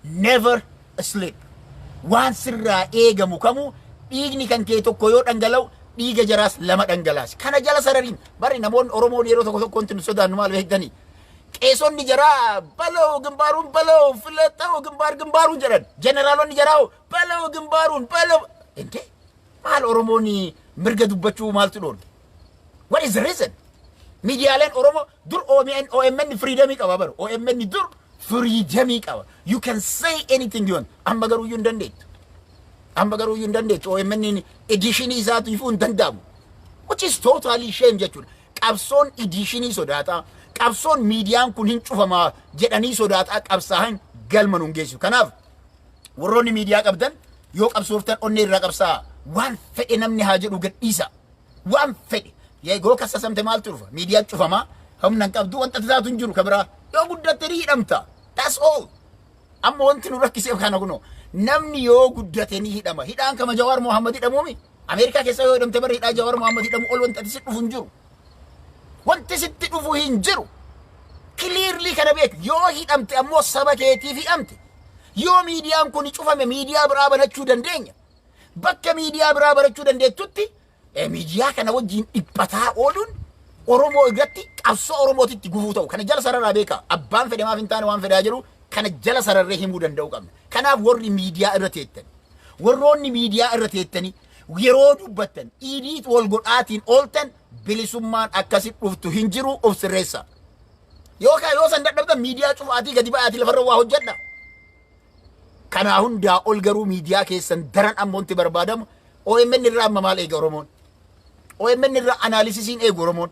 never sleep. Waan sirraa eegamu kamuu, dhiigni kan kee tokko yoo dhangala'u dhiiga jaraas lama dhangalaasi. Kana jala sarariin bari namoonni Oromoon yeroo tokko tokko wanti nu sodaannu maal beektanii? Qeesonni jaraa baloo ግንባሩን baloo filaxa'u ግንባር ግንባሩን jedhan. Jeneraalonni jaraa baloo ግንባሩን baloo. እንዴ, maal Oromoon mirga dubbachuu maaltu dhoorge? What is the reason? Miidiyaaleen Oromoo dur OMN, OMN freedomii qaba baru. OMN dur Freedomii qaba. You can say anything you want. Amma garuu iyyuu hin dandeettu. Amma garuu iyyuu hin dandeettu. OMN editionii isaatu ifuu hin danda'amu. Which is totally shame jechuudha. Qabsoon editionii sodaataa. Qabsoon miidiyaan kun hin cufamaa jedhanii sodaataa qabsaa'an galma nuun geessisu. Kanaaf warroonni miidiyaa qabdan, yoo qabsooftan onnee irraa qabsaa. Waan fedhe namni haa jedhu, gadhiisa. Waan fedhe. Yoo kassasamte maaltu dhufa? Miidiyaan cufamaa. Humna hin qabdu, wanta taatu hin jiru kabiraa. Yoo guddatte ni hidhamta. That's all. Amma wanti nu rakkiseef kana kunoo. Namni yoo guddate ni hidhama. Hidhaan kama Jawaar Mohammad hidhamuumi. Ameerikaa keessa yoo hidhamte bara hidhaa Jawaar Mohammad hidhamu ol wanti ati sitti dhufu hin jiru. Wanti sitti dhufu hin jiru. Clearly kana beeku. Yoo hidhamte ammoo saba keetiif hidhamte. Yoo miidiyaan kun cufame, miidiyaa biraa banachuu dandeenya. Bakka miidiyaa biraa banachuu dandeettutti miidiyaa kana wajjin dhiphataa ooluun Oromoo irratti, qabsoo Oromootitti gufuu ta'u. Kana jala sararraa beeka. Abbaan fedhe maaf hin taane waan fedhaa jiru kana jala sararree himuu danda'uu qabna. Kanaaf warri miidiyaa irra teettan, warroonni miidiyaa irra teettanii yeroo dubbattan edit wal godhaatiin ooltan, bilisummaan akkasi dhuftu hin jiru, of sirreessa. Yookaan yoo san dadhabdan, miidiyaa cufaatii gadi ba'aatii lafarra waa hojjedha. Kanaa hundaa ol garuu miidiyaa keessan daran amma wanti barbaadamu, OMN irraa amma maal eega Oromoon? OMN irraa analysisiin eegu Oromoon.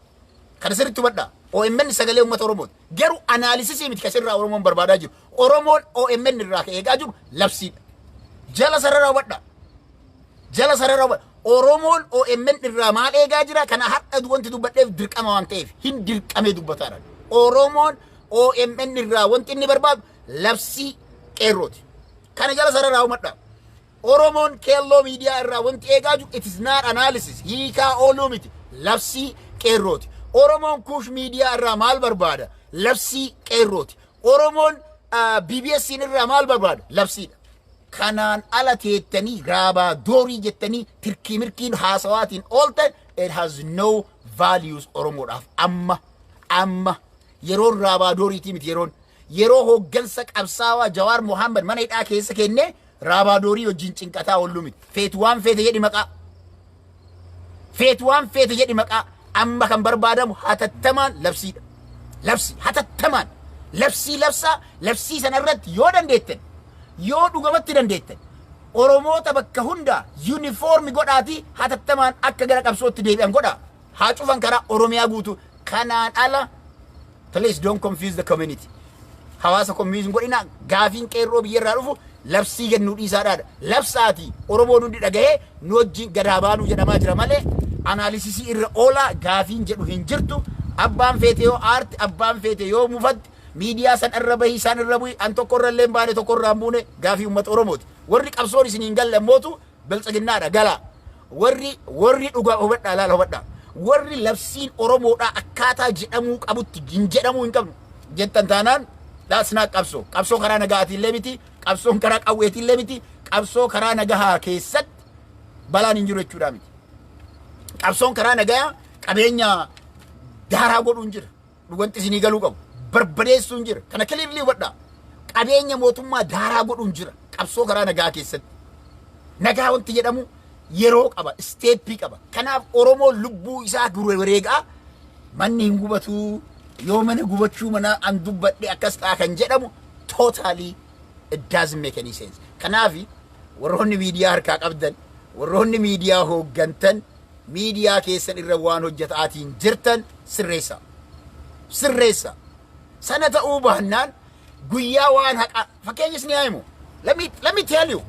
Kana sirriitti hubadhaa. OMN sagalee uummata Oromooti. Garuu analysisii miti kasirraa Oromoon barbaadaa jiru. Oromoon OMN irraa ka eegaa jiru labsiidha. Jala sarara hubadhaa. Jala sarara hubadhaa. Oromoon OMN irraa maal eegaa jira? Kana har'a wanti dubbadheef dirqama waan ta'eef hin dirqamee dubbataadha. Oromoon OMN irraa wanti inni barbaadu labsii qeerrooti. Kana jala sarara hubadhaa. Oromoon Keelloo Miidiyaa irraa wanti eegaa jiru, it is not analysis, hiikaa ooluu miti, labsii qeerrooti. Oromoon Kuush Miidiyaa irraa maal barbaada? Labsii qeerrooti. Oromoon BBS irraa maal barbaada? Labsiidha. Kanaan ala teettanii raabaa doorii jettanii tirkii mirkiin haasawaatiin ooltan, it has no values Oromoodhaaf. Amma yeroon raabaa dooriitii miti. Yeroon yeroo hooggansa qabsaawaa Jawaar Mohaammed mana hidhaa keessa kennee raabaa doorii wajjin cinqataa oollu miti. Feetu waan feete jedhi maqaa. Feetu waan feete jedhi maqaa. Amma kan barbaadamu hatattamaan labsiidha. Labsii hatattamaan. Labsii labsaa. Labsii sanarratti yoo dandeettan, yoo dhugamatti dandeettan, Oromoota bakka hundaa uniform godhaatii hatattamaan akka gara qabsootti deebi'an godhaa. Haa cufan karaa Oromiyaa guutuu. Kanaan ala, please don't confuse the community. Hawaasa confuse godhina. Gaafiin qeerroo biyyarraa dhufu labsii gannuu dhiisaadhaadha. Labsaatii Oromoon hundi dhagahee nu wajjin gadaa baanuu jedhamaa jira malee analysisii irra oolaa gaafiin jedhu hin jirtu. Abbaan feete yoo aarti, abbaan feete yoo mufatte, miidiyaa san irra bahii, isaan irra bu'i, an tokko irra illee hin baane, tokko irraa hin buune, gaafii uummata Oromooti. Warri qabsoon isin hin galle ammootu biltsiginnaadha galaa. Warri dhugaa hubadhaa, laala, hubadhaa. Warri labsiin Oromoodhaa akkaataa jedhamuu qabutti hin jedhamuu hin qabnu jettan taanaan, that's not qabsoo. Qabsoo karaa nagaatiin miti, qabsoon karaa qawweetiin miti, qabsoo karaa nagahaa keessatti balaan hin jiru jechuudha miti. Qabsoon karaa nagayaa qabeenya daaraa godhuun jira. Wanti isinii galuu qabu. Barbadeessuun jira. Kana clearly hubadhaa. Qabeenya mootummaa daaraa godhuun jira. Qabsoo karaa nagaa keessatti. Nagaa wanti jedhamu yeroo qaba, steppii qaba. Kanaaf Oromoon lubbuu isaa wareegaa manni hin gubatu, yoo mana gubachuu mana an dubbadhe akkas ta'a kan jedhamu, totally it doesn't make any sense. Kanaaf warroonni miidiyaa harkaa qabdan, warroonni miidiyaa hooggantan, miidiyaa keessan irra waan hojjetaatiin jirtan sirreessa. Sirreessa. Sana ta'uu baannaan guyyaa waan haqa fakkeenyas ni himu. Let me tell you.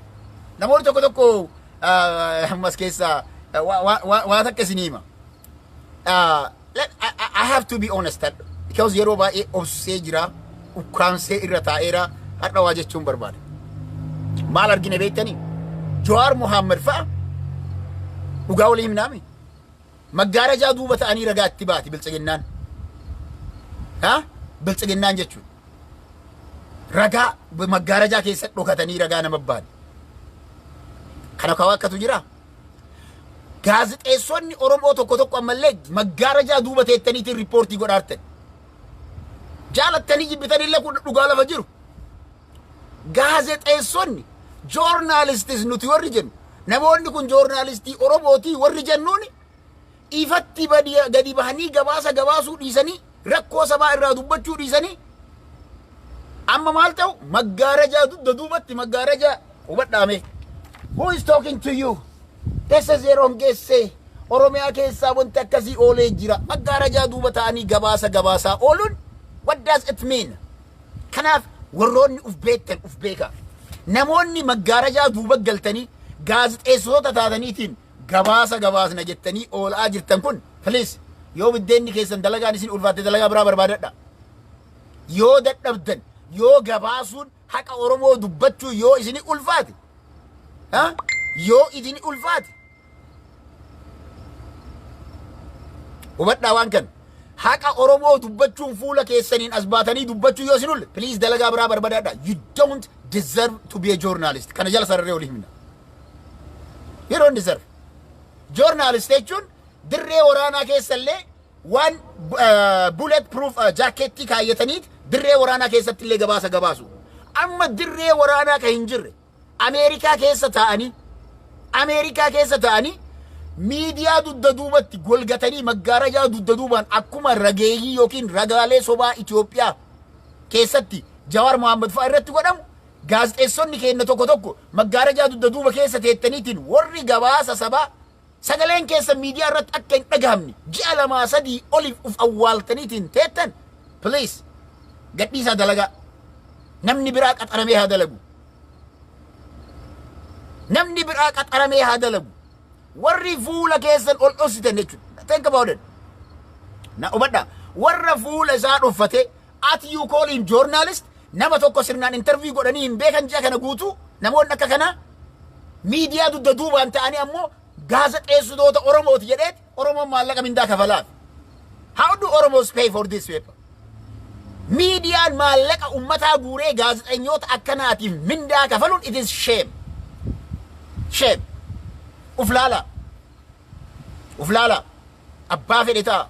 Namoonni tokko tokko ammas keessaa waa takka isinii hima. I have to be honest because yeroo baay'ee obsee jira, ukkaamsee irra taa'eera, har'a waa jechuun barbaada. Maal argine beektanii? Jawaar Mohaammed fa'a dhugaa walii himnaami. Maggaarajaa duuba ta'anii ragaa itti baati biltsiginnaan. Ha? Biltsiginnaan jechuudha. Ragaa maggaarajaa keessa dhokatanii ragaa nama baani. Kana kawaa akkatu jira. Gaazixeessonni Oromoo tokko tokko ammallee maggaarajaa duuba teettaniitiin reportii godhaartan. Jaalattanii jibbitanillee kun dhugaa lafa jiru. Gaazexeessonni, journalistis nuti warri jennu, namoonni kun journalistii Oromootii warri jennuuni, ifatti gadi bahanii gabaasa gabaasuu dhiisanii, rakkoo sabaa irraa dubbachuu dhiisanii, Amma maal ta'u maggaarajaa dugda duubatti maggaarajaa hubadhaame. Who is talking to you? This is yeroon geesse. Oromiyaa keessaa wanti akkasii oolee jira. Maggaarajaa duuba ta'anii gabaasa gabaasaa ooluun, what does it mean? Kanaaf warroonni uf beektan uf beeka. Namoonni maggaarajaa duuba galtanii gaazexeessitoota taataniitiin gabaasa gabaasna jettanii oolaa jirtan kun, please, yoo biddeenni keessan dalagaan isin ulfaatte, dalagaa biraa barbaadadha. Yoo dadhabdan, yoo gabaasuun haqa Oromoo dubbachuu yoo isini ulfaate, yoo isini ulfaate, hubadhaa waan kana. Haqa Oromoo dubbachuun fuula keessaniin as baatanii dubbachuu yoo isin ulle, please, dalagaa biraa barbaadadha. You don't deserve to be a journalist. Kana jala sararree olii himna. You don't deserve. Journalist jechuun dirree waraanaa keessallee waan bullet proof jaakeettii kaayyataniit dirree waraanaa keessatti illee gabaasa gabaasu. Amma dirree waraanaa kan hin jirre Ameerikaa keessa ta'anii miidiyaa dugda duubatti golgatanii maggaarajaa dugda duubaan akkuma rageeyyii yookiin ragaalee sobaa Itoophiyaa keessatti Jawaar Mohaammed fa'a irratti godhamu, gaazexeessonni keenya tokko tokko maggaarajaa dugda duuba keessa teettaniitiin warri gabaasa sabaa sagaleen keessa miidiyaa irratti akka hin dhagahamne ji'a 2 3 oliif uf awwaaltaniitiin teettan, please, gadhiisaa dalagaa. Namni biraa qaxaramee haa dalagu. Namni biraa qaxaramee haa dalagu. Warri fuula keessan ol dhossitan jechuudha. Think about it. Na hubadhaa. Warra fuula isaa dhoffate ati, you call him journalist. Nama tokko sirnaan interview godhanii hin beekan ji'a kana guutuu. Namoonni akka kanaa miidiyaa dugda duubaan ta'anii ammoo gaazexeessitoota Oromooti jedheet Oromoon maallaqa mindaa kafalaaf. How do Oromos pay for this paper? Miidiyaan maallaqa ummataa guuree gaazexeessitoota akkanaatiif mindaa kafaluun, it is shame. Shame. Uf laala. Uf laala. Abbaa fedhe ta'a.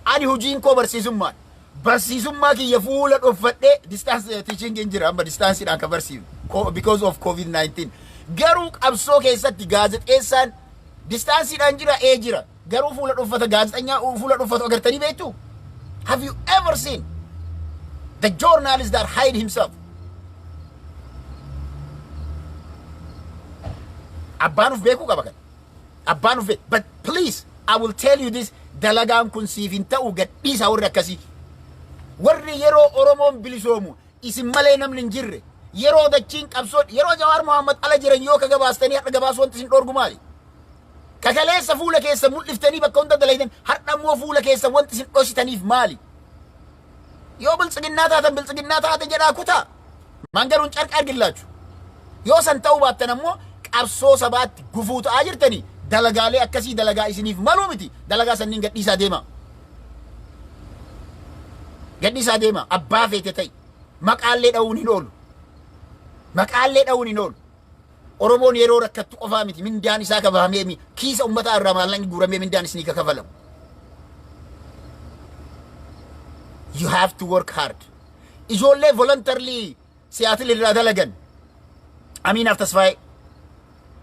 Ani hojiin koo barsiisummaan. Barsiisummaa kiyya fuula dhoffadhee distance teaching hin jira, amma distanceiidhaan kan barsiifnu because of COVID-19. Garuu qabsoo keessatti gaazexeessaan distanceiidhaan jira ee jira. Garuu fuula dhoffata, gaazexeenyaa fuula dhoffatu agartanii beektu? Have you ever seen the journalist that hide himself? Abbaan uf beekuu qaba kan. Abbaan uf beeku. But please, I will tell you this, dalagaan kun siif hin ta'u, gadhiisaa warri akkasii. Warri yeroo Oromoon bilisoomu isin malee namni hin jirre, yeroo dachiin qabsoo, yeroo Jawaar Mohaammed ala jiran yoo ka gabaastanii har'a gabaasuu wanti isin dhorgu maali? Kakaleessa fuula keessa mul'iftanii bakka hunda dalaytan, har'a immoo fuula keessa wanti isin dhositaniif maali? Yoo biltsiginnaa taatan, biltsiginnaa taate jedhaa kutaa. Mangaruun carqa argillaachu. Yoo san ta'uu baattan ammoo qabsoo sabaatti gufuu ta'aa jirtanii, dalagaalee akkasii dalagaa isiniif maluu miti, dalagaa sanniin gadhiisaa deema. Gadhiisaa deema, abbaa feete ta'i. Maqaallee dha'uun hin oolu. Maqaallee dha'uun hin oolu. Oromoon yeroo rakkattu qofaa miti mindaan isaa kafalamee, kiisa uummataa irraa maallaqni guuramee mindaan isinii kafalamu. You have to work hard. Ijoollee voluntarily Seattle irraa dalagan. Amiinaaf Tasfaayee.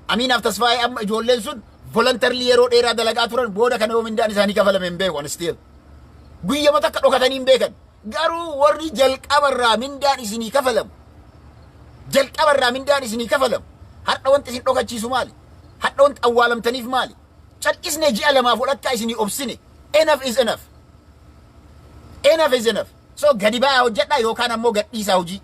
Amiinaaf Tasfaayee, amma ijoolleen sun voluntarily yeroo dheeraa dalagaa turan, booda kana yoo mindaan isaanii kafalame hin beeku still. Guyyama takka dhokatanii hin beekan. Garuu warri jalqabarraa mindaan isinii kafalamu. Jalqabarraa mindaan isinii kafalamu. Har'a wanti isin dhokachiisu maali? Har'a wanti awwaalamtaniif maali? Cal'isne ji'a 2f walakkaa isinii obsine. Enough is enough. Enough is enough. So gadi ba'aa hojjedhaa yookaan ammoo gadhiisaa hojii.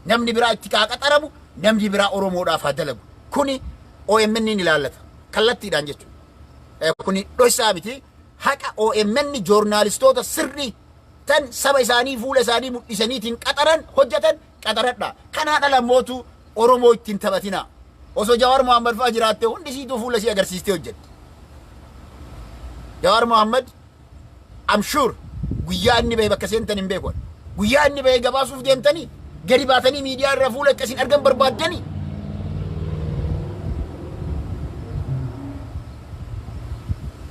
Namni biraa itti qaxaramu, namni biraa Oromoodhaaf haa dalagu. Kuni OMN ni ilaallata. Kallattiidhaan jechuudha. Kuni dhoksaa miti. Haqa OMN joornaalistoota sirrii tan saba isaanii fuula isaanii mul'isaniitiin qaxaran hojjetan qaxaradha. Kanaan ala mootu Oromoo ittiin taphatinaa. Osoo Jawaar Mohaammed fa'aa jiraatte hundi isiituu fuula isii agarsiistee hojjetti. Jawaar Mohaammed, I'm sure, guyyaa inni bahe bakka seentan hin beeku. Guyyaa inni bahe gabaasuuf deemtanii gadi baatanii miidiyaa irra fuula akkasiin argan barbaaddanii.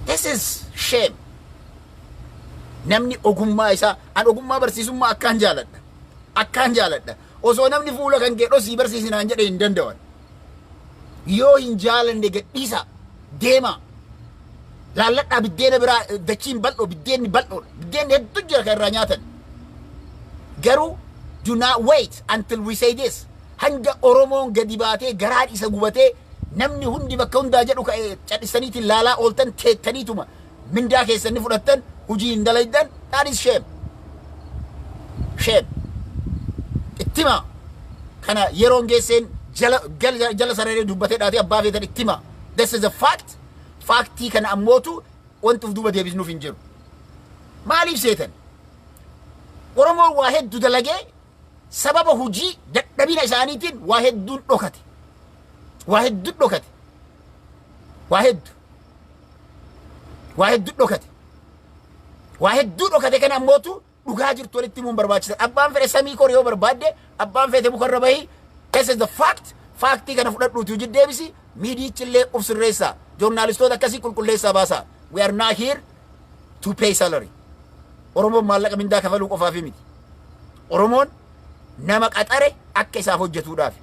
This is shame. Namni ogummaa isaa, an ogummaa barsiisummaa akkaan jaaladha. Akkaan jaaladha. Osoo namni fuula kan kee dhosii barsiisinaan jedhe hin danda'an. Yoo hin jaalanne gadhiisa, deema. Laalladhaa, biddeena biraa, dachiin bal'oo, biddeenni bal'oodha. Biddeenni hedduu jira kan irraa nyaatan. Garuu Do not wait until we say this. Hanga Oromoon gadi baatee garaan isa gubatee namni hundi bakka hundaa jedhu ka'ee cadhisaniitiin laalaa ooltan, teettaniituma mindaa keessan ni fudhattan, hujii hin dalaydan, that is shame. Shame. Ittima kana yeroon geesseen jala jala sararee dubbatee dhaatee abbaa feetan ittima. This is a fact. Fact kana ammootu wanti uf duuba deebisnuuf hin jiru. Maaliif seetan? Oromoon waa hedduu dalagee sababa hujii dadhabina isaaniitiin waa hedduun dhokate. Waa hedduu dhokate. Waa hedduu. Waa hedduu dhokate. Waa hedduu dhokate. Kana ammootu dhugaa jirtu walitti himuun barbaachisa. Abbaan fedhe samii kor yoo barbaadde, abbaan fedhe mukarra bahii. This is the fact. Fact kana fudhadhuuti hojii deebisi. Miidiyichi illee of sirreessaa. Joornaalistoota akkasii qulqulleessaa baasaa. We are not here to pay salary. Oromoon maallaqa mindaa kafaluu qofaaf miti. Oromoon nama qaxare akka isaaf hojjetuudhaaf.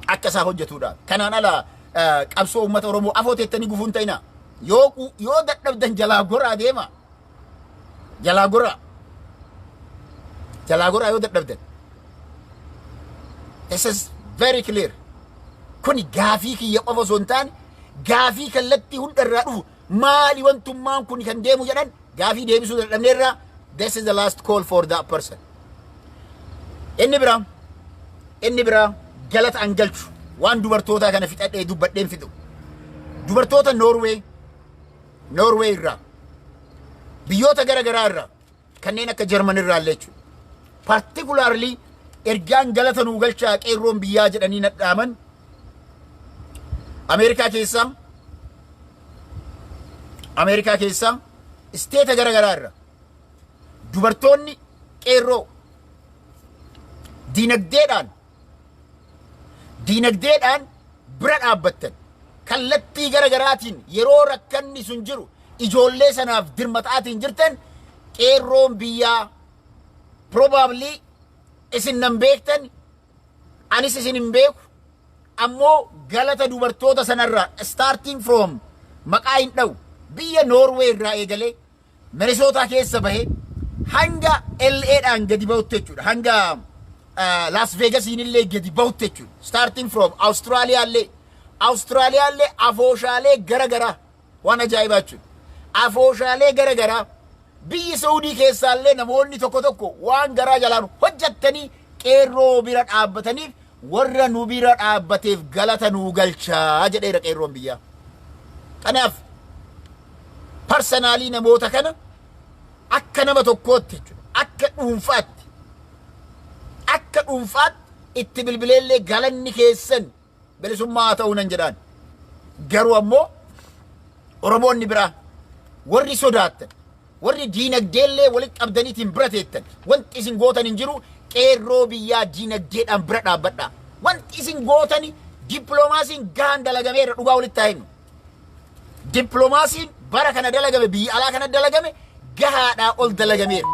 Akka isaaf hojjetuudhaaf. Kanaan ala qabsoo uummata Oromoo afoo teettanii gufuun ta'ina. Yoo dadhabdan jalaa goraa deema. Jalaa goraa. Jalaa goraa yoo dadhabdan. This is very clear. Kuni gaafii kiyya qofa osoo hin taane, gaafii kallattii hundarraa dhufu, maali wantummaan kun kan deemu jedhan gaafii deebisuu dadhabneerraa, this is the last call for that person. Inni biraa galata an galchu waan dubartootaa kana fixadhee dubbadheen fixu. Dubartoota Noorwee irraa, biyyoota gara garaa irraa, kanneen akka Jarman irraa illee jechuudha. Particularly ergaan galata nuu galchaa qeerroon biyyaa jedhanii nadhaaman Ameerikaa keessaa state gara garaa irra dubartoonni qeerroo diinagdeedhaan bira dhaabbattan, kallattii gara garaatiin yeroo rakkanni sun jiru ijoollee sanaaf dirmataatiin jirtan, qeerroon biyyaa probably isin nan beektan, anis isin hin beeku, ammoo galata dubartoota sanarraa, starting from maqaa hin dha'u, biyya Noorwee irraa eegalee Minnesota keessa bahee hanga LA dhaan gadi bahutti jechuudha, hanga Las Vegasiin illee gadi bahutti jechuudha, starting from Australia illee, Australia illee afooshaalee gara garaa, waan ajaa'ibaa jechuudha, afooshaalee gara garaa, biyyi Saudii keessaallee namoonni tokko tokko waan garaa jalaan hojjattanii qeerroo bira dhaabbataniif, warra nu bira dhaabbateef galata nuu galchaa jedheera qeerroon biyyaa. Kanaaf personally namoota kana akka nama tokkootti jechuudha, akka dhuunfaatti itti bilbileellee galanni keessan bilisummaa haa ta'uu nan jedhaan. Garuu ammoo Oromoonni biraa warri sodaattan, warri diinagdeellee walitti qabdaniitiin bira teettan, wanti isin gootan hin jiru. Qeerroo biyyaa diinagdeedhaan bira dhaabbadhaa. Wanti isin gootani dippiloomaasiin gahaan dalagameera, dhugaa walitti haa himnu. Dippiloomaasiin bara kana dalagame, biyya alaa kana dalagame, gahaadhaa ol dalagameera.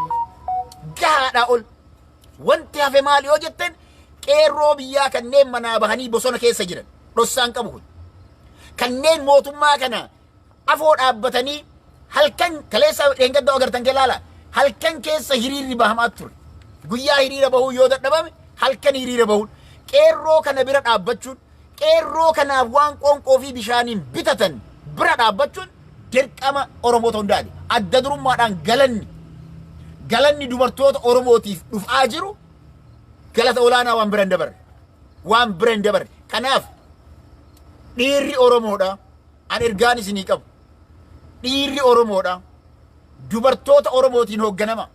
Gahaadhaa ol. Wanti hafe maali yoo jettan, qeerroo biyyaa kanneen manaa bahanii bosona keessa jiran dhossaan qabu kun. Kanneen mootummaa kana afoo dhaabbatanii halkan kaleessa dheengadda agartan laala, halkan keessa hiriirri bahamaa ture. Guyyaa hiriira bahuu yoo dadhabame halkan hiriira bahuun, qeerroo kana bira dhaabbachuun, qeerroo kanaaf waan qoonqoo fi bishaaniin bitatan bira dhaabbachuun dirqama Oromoota hundaati. Adda durummaadhaan galanni dubartoota Oromootiif dhufaa jiru galata olaanaa waan bira hin dabarre. Waan bira hin dabarre. Kanaaf dhiirri Oromoodha. An ergaan isinii qabu. Dhiirri Oromoodha. Dubartoota Oromootiin hoogganama.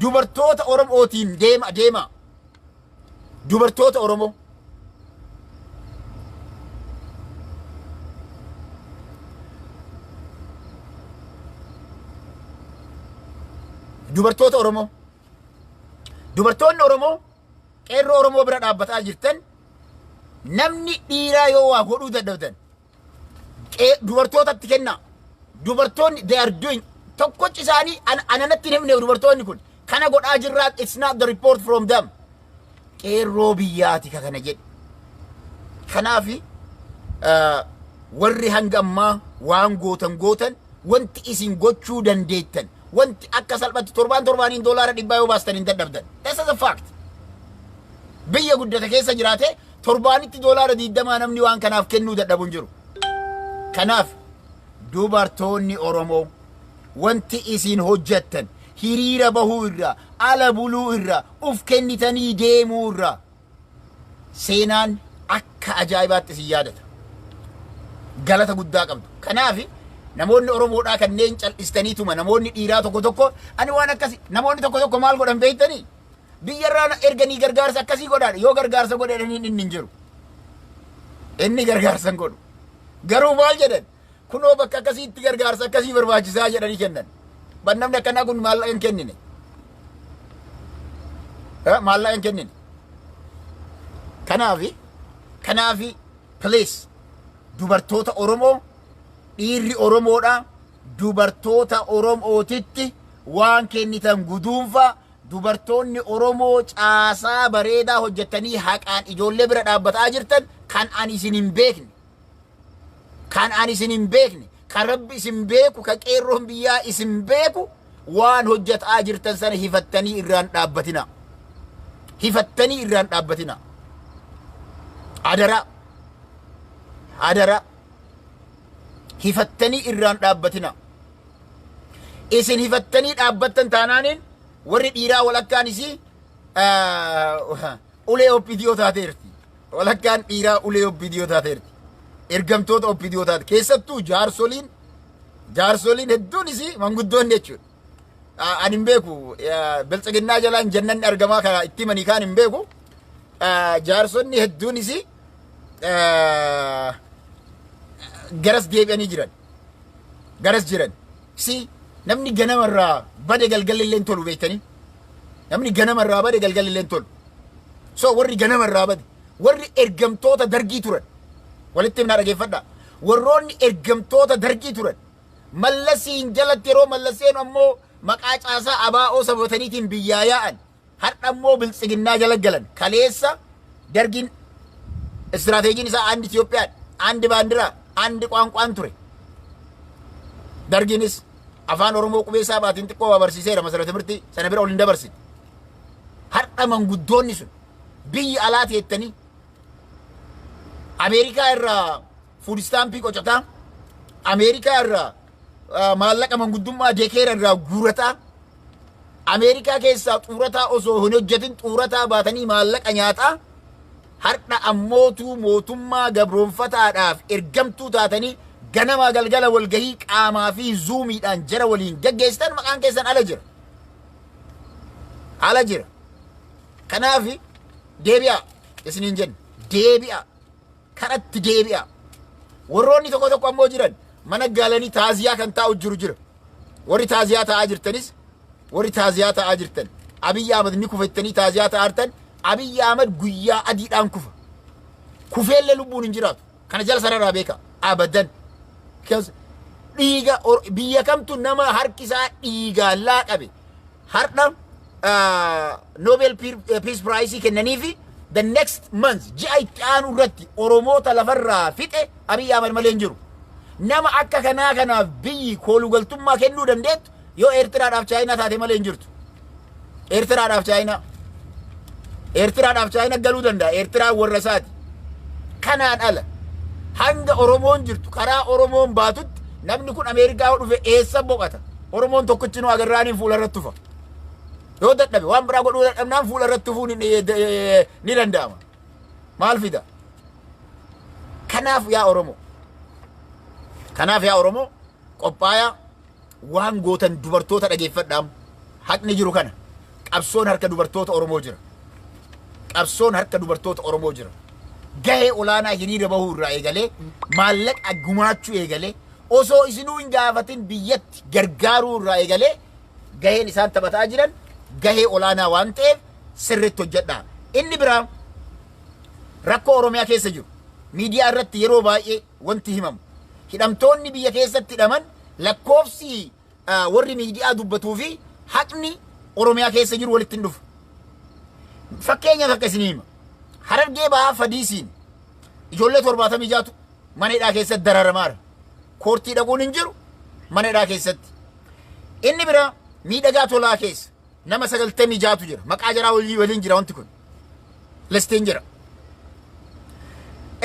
Dubartoota Oromootiin deema deema. Dubartoota Oromoo. Dubartoota Oromoo. Dubartoonni Oromoo qeerroo Oromoo bira dhaabbataa jirtan, namni dhiiraa yoo waa godhuu dadhabdan dubartootatti kennaa. Dubartoonni, they are doing, tokkochi isaanii ananatti hin himne, dubartoonni kun kana godhaa jirraa, it's not the report from them. Qeerroo biyyaati ka kana jedhe. Kanaafi warri hanga ammaa waan gootan gootan, wanti isin gochuu dandeettan Wanti akka salphatti torbaan torbaaniin $100 yoo baastan hin dadhabdan. This is a fact. Biyya guddate keessa jiraate torbaanitti $20 namni waan kanaaf kennuu dadhabu hin jiru. Kanaaf dubartoonni Oromoo, wanti isin hojjettan hiriira bahuu irraa, ala buluu irraa, uf kennitanii deemuu irraa, seenaan akka ajaa'ibaatti isin yaadata. Galata guddaa qabdu. Kanaaf namoonni Oromoodhaa kanneen cal'istaniituma, namoonni dhiiraa tokko tokko, ani waan akkasii, namoonni tokko tokko maal godhan beektanii? Biyyarraa erganii gargaarsa akkasii godhaan. Yoo gargaarsa godhanii inni hin jiru. Inni gargaarsa hin godhu. Garuu maal jedhan? Kunoo bakka akkasiitti gargaarsa akkasii barbaachisaa jedhanii kennan. Ban namni akkanaa kun maallaqa hin kennine. Maallaqa hin kennine. Kanaafi please, dubartoota Oromoo, dhiirri Oromoodha, dubartoota Oromootitti waan kennitan guduunfaa. Dubartoonni Oromoo caasaa bareedaa hojjettanii haqaan ijoollee bira dhaabbataa jirtan, kan ani isin hin beekne, kan ani isin hin beekne, kan Rabbi isin beeku, kan qeerroon biyyaa isin beeku, waan hojjetaa jirtan sana hifattanii irraan dhaabbatina. Hifattanii irraan dhaabbatina. Adaraa. Adaraa. Hifattanii irraan dhaabbatina. Isin hifattanii dhaabbattan taanaaniin warri dhiiraa walakkaan isii ulee OPDO taateerti. Walakkaan dhiiraa ulee OPDO taateerti. Ergamtoota OPDO taate. Keessattuu jaarsoliin hedduun isii manguddoonni jechuudha. Ani hin beeku, biltsiginnaa jalaan jannanni argamaa kana itti himanii kaan hin beeku. Jaarsonni hedduun isii garas deebi'anii jiran. Garas jiran. Si namni ganamarraa bade galgalli illee hin tolu, beektanii. Namni ganamarraa bade galgalli illee hin tolu. So warri ganamarraa bade, warri ergamtoota Dargii turan, walitti himnaa dhageeffadhaa. Warroonni ergamtoota Dargii turan Mallasiin jalatti, yeroo Mallaseen ammoo maqaa caasaa ABO sabataniitiin biyyaa yaa'an, har'a ammoo biltsiginnaa jala galan. Kaleessa Dargiin istiraateejiin isaa አንድ Itoophiyaan, አንድ ባንዲራ, አንድ ቋንቋ n ture. Dargiinis afaan Oromoo qubee isaa baatiin xiqqoo barsiiseera, masara timirtii sana bira ol hin dabarsine. Har'a manguddoonni sun biyya alaa teettanii Ameerikaa irraa food stamp qocataa, Ameerikaa irraa maallaqa manguddummaa deekeera irraa guurataa, Ameerikaa keessaa xuurataa osoo hin hojjetin xuurataa baatanii maallaqa nyaataa, har'a ammootuu mootummaa gabroonfataadhaaf ergamtuu taatanii ganamaa galgala walgahii qaamaa fi Zoomiidhaan jara waliin gaggeessitan, maqaan keessan ala jira. Ala jira. Kanaaf deebi'a isiniin jenna. Deebi'a. Karatti deebi'a. Warroonni tokko tokko ammoo jiran mana galanii taaziyaa kan taa'u jiru jira. Warri taaziyaa taa'aa jirtanis, warri taaziyaa taa'aa jirtan, Abiyyi Ahmad ni kufettanii taaziyaa taa'aa jirtan, Abiyyi Ahmad guyyaa adiidhaan kufa. Kufeellee lubbuun hin jiraatu. Kana jala sararraa beeka. Abadan. Dhiiga biyya kamtu nama harki isaa dhiigaan laaqabe har'a Nobel Peace Prize kennaniifi the next month, ji'a itti aanu irratti Oromoota lafarraa fixe Abiyyi Ahmad malee hin jiru. Nama akka kanaa kanaaf biyyi koolugaltummaa kennuu dandeettu yoo Eertiraadhaaf Chaayinaa taate malee hin jirtu. Eertiraadhaaf Chaayinaa. Eertiraadhaaf Chaayinaa galuu danda'a. Eertiraan warra isaati. Kanaan ala hanga Oromoon jirtu, karaa Oromoon baatutti, namni kun Ameerikaa yoo dhufe eessa boqata? Oromoon tokkichi nu agarraaniin fuula irratti tufa. Yoo dadhabe, waan biraa godhuu dadhabnaan, fuula irratti tufuun ni danda'ama. Maal fida? Kanaaf yaa Oromoo. Kanaaf yaa Oromoo, qophaayaa waan gootan dubartoota dhageeffadhaam. Haqni jiru kana. Qabsoon harka dubartoota Oromoo jira. Qabsoon harka dubartoota Oromoo jira. Gahee olaanaa hiriira bahuu irraa eegalee, maallaqa gumaachuu eegalee, osoo isinuu hin gaafatin biyyatti gargaaruu irraa eegalee, gaheen isaan taphataa jiran gahee olaanaa waan ta'eef sirriitti hojjedhaa. Inni biraa rakkoo Oromiyaa keessa jiru miidiyaa irratti yeroo baay'ee wanti himamu, hidhamtoonni biyya keessatti hidhaman lakkoofsi warri miidiyaa dubbatuu fi haqni Oromiyaa keessa jiru walitti hin dhufu. Fakkeenyaaf akka isinii hima. Harargee Bahaa Fadiisiin ijoollee 76tu mana hidhaa keessatti dararamaara. Koortii dhaquun hin jiru mana hidhaa keessatti. Inni biraa Miidhagaa Tolaa keessa nama 96tu jira. Maqaa jaraa waliin jira wanti kun. Listiin jira.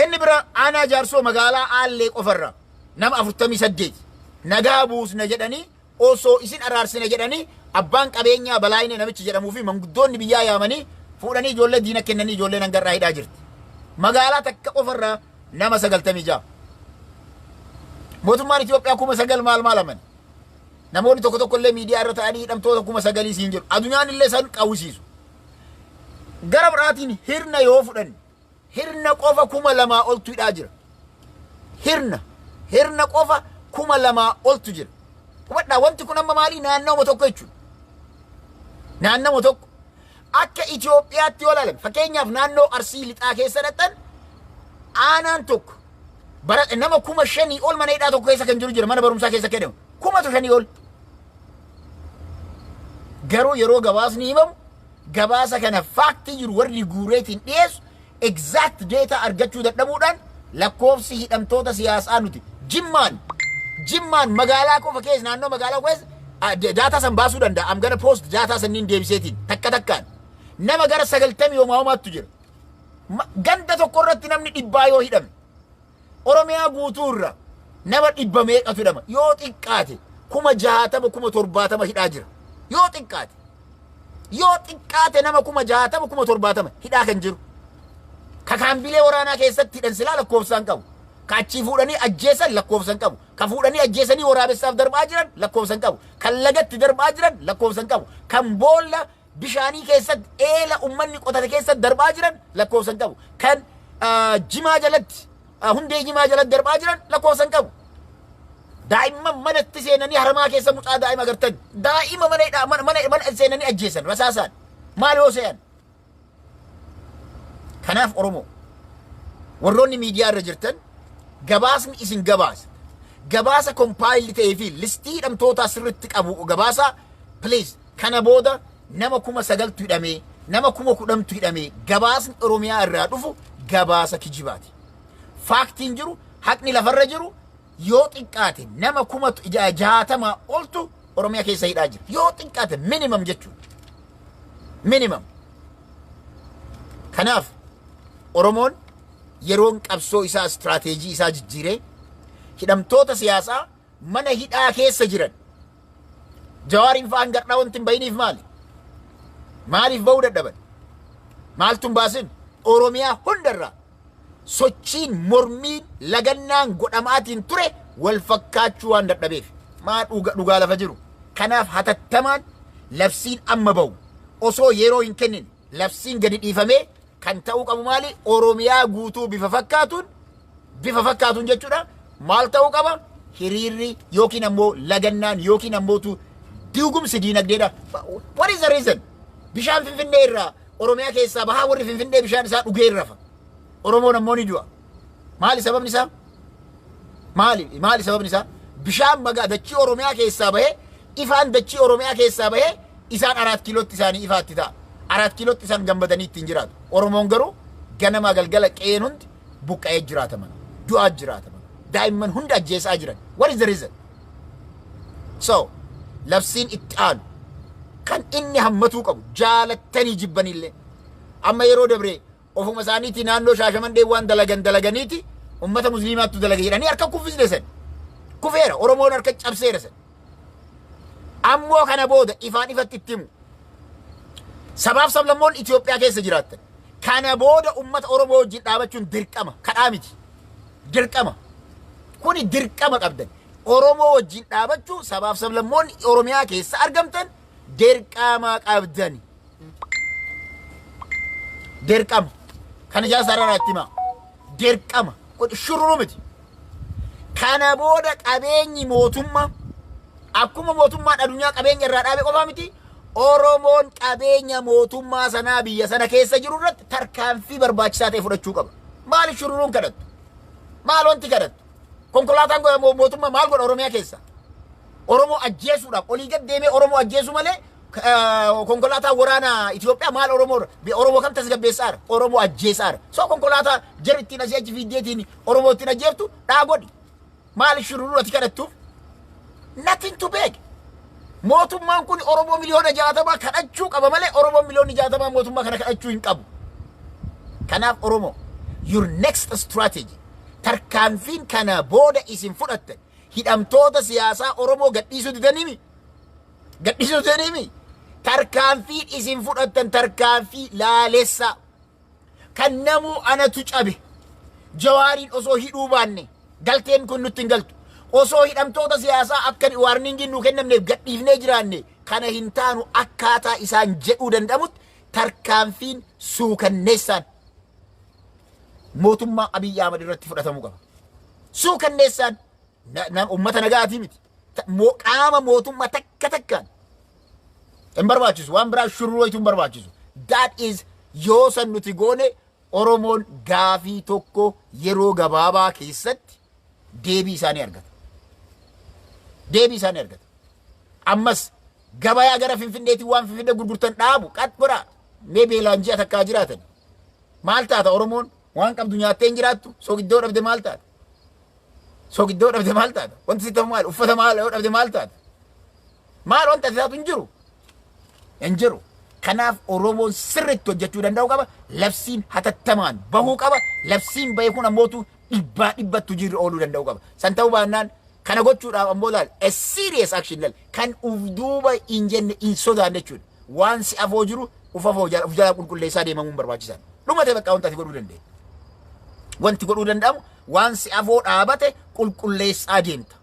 Inni bira aanaa Jaarsoo magaalaa Aallee qofarra nama 48 nagaa buusna jedhanii, osoo isin araarsina jedhanii, abbaan qabeenyaa Balaayinee namichi jedhamuu fi manguddoonni biyyaa yaamanii fuudhanii ijoollee diina kennanii ijoolleen hangarraa hidhaa jirti. Magaalaa takka qofarraa nama 96. Mootummaan Itoophiyaa 9,000 maal maal amane. Namoonni tokko tokko illee miidiyaa irra ta'anii hidhamtoota 9,000 siin jedhu. Addunyaan illee san qawwisiisu. Gara biraatiin Hirna yoo fudhanne, Hirna qofa 2,000 oltu hidhaa jira. Hirna qofa 2,000 oltu jira. Hubadhaa, wanti kun amma maalii, naannawuma tokko jechuudha. Naannawuma tokko. Akka Itoophiyaatti yoo ilaalan, fakkeenyaaf naannoo Arsii Lixaa keessa dhaqxan, aanaan tokko bara nama 5,000 ol mana hidhaa tokko keessa kan jiru jira, mana barumsaa keessa kennamu 5,000 ol. Garuu yeroo gabaasni himamu, gabaasa kana fact jiru warri guureetiin dhiyeessu exact data argachuu dadhabuudhaan lakkoofsi hidhamtoota siyaasaa nuti Jimmaan magaalaa qofa keessa, naannoo magaalaa keessa data san baasuu danda'a. Am gonna post data sanniin deebiseetiin takka takkaan. Nama gara 90 homaa homaattu jira. Ganda tokko irratti namni 100 yoo hidhame, Oromiyaa guutuu irra nama dhibba meeqatu hidhama? Yoo xiqqaate 60,000, 70,000 hidhaa jira. Yoo xiqqaate. Yoo xiqqaate nama 60,000, 70,000 hidhaa kan jiru. Ka kaambilee waraanaa keessatti hidhan silaa lakkoofsaan qabu. Ka achii fuudhanii ajjeesan lakkoofsan qabu. Ka fuudhanii ajjeesanii waraabessaaf darbaa jiran lakkoofsan qabu. Kan lagatti darbaa jiran lakkoofsan qabu. Kan boolla bishaanii keessatti, eela ummanni qotate keessatti darbaa jiran lakkoofsan qabu. Kan jimaa jalatti, hundee jimaa jalatti darbaa jiran lakkoofsan qabu. Daa'imman manatti seenanii haramaa keessa mucaa daa'ima agartan. Daa'ima mana hidhaa mana seenanii ajjeesan rasaasaan. Maal yoo se'an? Kanaaf Oromoo, warroonni miidiyaa irra jirtan, gabaasni isin gabaasa. Gabaasa compile ta'ee fi listii hidhamtootaa sirriitti qabu gabaasa, please. Kana booda nama 9,000tu hidhamee, nama 10,000tu hidhamee, gabaasni Oromiyaa irraa dhufu gabaasa kijibaati. Factiin jiru, haqni lafarra jiru, yoo xiqqaate nama 60,000 oltu Oromiyaa keessa hidhaa jira. Yoo xiqqaate minimum jechuudha. Minimum. Kanaaf Oromoon yeroon qabsoo isaa istiraateejii isaa jijjiiree hidhamtoota siyaasaa mana hidhaa keessa jiran, Jawaariin fa'aan gardhaa wanti hin bahiniif maali? Maaliif bahuu dadhaban? Maaltu hin baasin? Oromiyaa hundarraa sochiin mormiin lagannaan godhamaatiin ture wal fakkaachuu waan dadhabeef maa dhugaa lafa jiru. Kanaaf hatattamaan labsiin amma bahu osoo yeroo hin kennin labsiin gadi dhiifamee kan ta'uu qabu maali? Oromiyaa guutuu bifa fakkaatuun jechuudha. Maal ta'uu qaba? Hiriirri yookiin ammoo lagannaan yookiin ammootu diigumsi diinagdeedha. What is the reason? Bishaan Finfinnee irraa Oromiyaa keessaa bahaa, warri Finfinnee bishaan isaa dhugee rafa. Oromoon ammoo ni du'a. Maali sababni isaa? Maali? Maali sababni isaa? Bishaan magaa dachii Oromiyaa keessaa bahee, ifaan dachii Oromiyaa keessaa bahee isaan Araat Kiilootti isaanii ifaatti ta'a. Araat Kiilootti isaan gammadanii ittiin jiraatu. Oromoon garuu ganamaa galgala qe'een hundi buqqa'ee jiraataman. Du'aa jiraataman. Daa'imman hunda ajjeesaa jiran. What is the reason? So, labsiin itti aanu kan inni hammatuu qabu, jaalattanii jibbanillee, amma yeroo dabre ofuma isaaniitii naannoo Shaashamannee waan dalagan dalaganiiti ummata musliimaattu dalaga jedhanii harka kuffisne san. Kufeera, Oromoon harka cabseera san. Ammoo kana booda ifaan ifatti itti himu. Sabaaf sablammoonni Itoophiyaa keessa jiraattan, kana booda ummata Oromoo wajjin dhaabachuun dirqama. Kadhaa miti. Dirqama. Kuni dirqama qabdan. Oromoo wajjin dhaabachuu sabaaf sablammoonni Oromiyaa keessa argamtan dirqama qabdan. Dirqama. Kana jala sararaa itti himaa. Dirqama. Kun shurruu miti. Kana booda qabeenyi mootummaa, akkuma mootummaan addunyaa qabeenya irraa dhaabe qofaa miti, Oromoon qabeenya mootummaa sanaa biyya sana keessa jiru irratti tarkaanfii barbaachisaa ta'e fudhachuu qaba. Maali shururuun kadhattu? Maal wanti kadhattu? Konkolaataan mootummaa maal godha Oromiyaa keessa? Oromoo ajjeesuudhaaf olii gad deemee Oromoo ajjeesu malee konkolaataa waraanaa Itoophiyaa maal Oromoo Oromoo kam tasgabbeessaara? Oromoo ajjeesaara. So konkolaataa jarri ittiin asii achi fiiddeetiin Oromoo ittiin ajjeeftu dhaa godhi. Maal shururuu ati kadhattuuf? Nothing to beg. Mootummaan kun Oromoo 60 miliyoona kadhachuu qaba malee Oromoo 60 miliyoona mootummaa kana kadhachuu hin qabu. Kanaaf Oromoo, your next strategy, tarkaanfiin kana booda isin fudhattan, hidhamtoota siyaasaa Oromoo gadhiisuu didaniimi. Gadhiisuu didaniimi. Tarkaanfiin isin fudhattan tarkaanfii laalessaa. Kan namuu anatu cabe. Jawaariin osoo hidhuu baanne galteen kun nutti hin galtu. Osoo hidhamtoota siyaasaa akka warningiin nuu kennamneef gadhiifnee jiraanne kana hin taanu, akkaataa isaan jedhuu danda'amutti tarkaanfiin suukanneessaan mootummaa Abiyyi Ahmad irratti fudhatamuu qaba. Suukanneessaan uummata nagaatii miti. Qaama mootummaa takka takkaan hin barbaachisu. Waan biraa shurruutu hin barbaachisu. That is, yoo san nuti goone, Oromoon gaafii tokko yeroo gabaabaa keessatti deebii isaanii argata. Deebii isaanii argata. Ammas gabayaa gara Finfinneetiin waan Finfinnee gurgurtan dhaabu qat godhaa. Mee beelaan ji'a takkaa jiraatan. Maal taata Oromoon? Waan qabdu nyaattee hin jiraattu? Sogiddoo dhabde maal taata? Sogiddoo dhabde maal taata? Wanti sitti hafu maal? Uffata maal yoo dhabde maal taata? Maal wanta ati taatu hin jiru. Hin jiru. Kanaaf Oromoon sirriitti hojjechuu danda'u qaba. Labsiin hatattamaan bahuu qaba. Labsiin bahe kun ammootu dhibbaa dhibbattu hojiirra ooluu danda'u qaba. San ta'uu baannaan, kana gochuudhaaf ammoo laal, a serious action, laal, kan uf duuba hin jenne, hin sodaanne jechuudha. Waan si afoo jiru uf afoo jala uf jalaa qulqulleessaa deemamuun barbaachisaadha. Dhumate bakka wanta ati godhuu dandeenya. Wanti godhuu danda'amu, waan si afoo dhaabate qulqulleessaa deemta.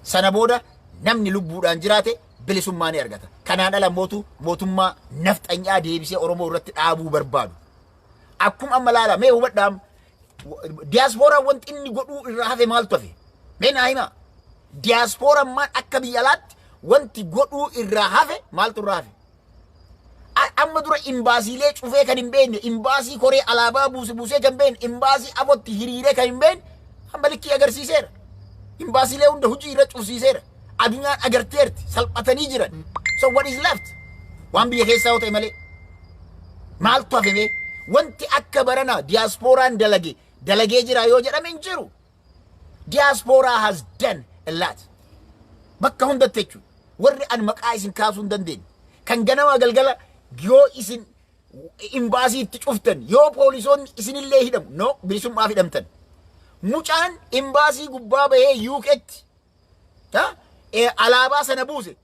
Sana booda namni lubbuudhaan jiraate bilisummaa ni argata. Kanaan ala mootu mootummaa nafxanyaa deebisee Oromoo irratti dhaabuu barbaadu. Akkuma amma laala, mee hubadhaam, diyaaspooraan wanti inni godhuu irraa hafe maaltu hafe? Mee naa himaa. Diyaaspooraan maal akka biyya alaatti wanti godhuu irraa hafe maaltu irraa hafe? Amma dura imbaasiilee cufee kan hin beekne, imbaasii koree alaabaa buuse buusee kan beekne, imbaasii afotti hiriiree kan hin beekne, amma likkii agarsiiseera. Imbaasiilee hunda hojii irra cufsiiseera. Addunyaan agarteerti, salphatanii jiran. So what is left? Waan biyya keessaa yoo ta'e malee. Maaltu hafe mee? Wanti akka barana diyaaspooraan dalage dalagee jira yoo jedhame hin jiru. Diaspora has done a lot. Bakka hundatti jechuudha. Warri an maqaa isin kaasuu hin dandeenye. Kan ganama galgala yoo isin imbaasii itti cuftan, yoo poolisoonni isinillee hidhamu, no, bilisummaaf hidhamtan. Mucaan imbaasii gubbaa bahee UK'tti alaabaa sana buuse,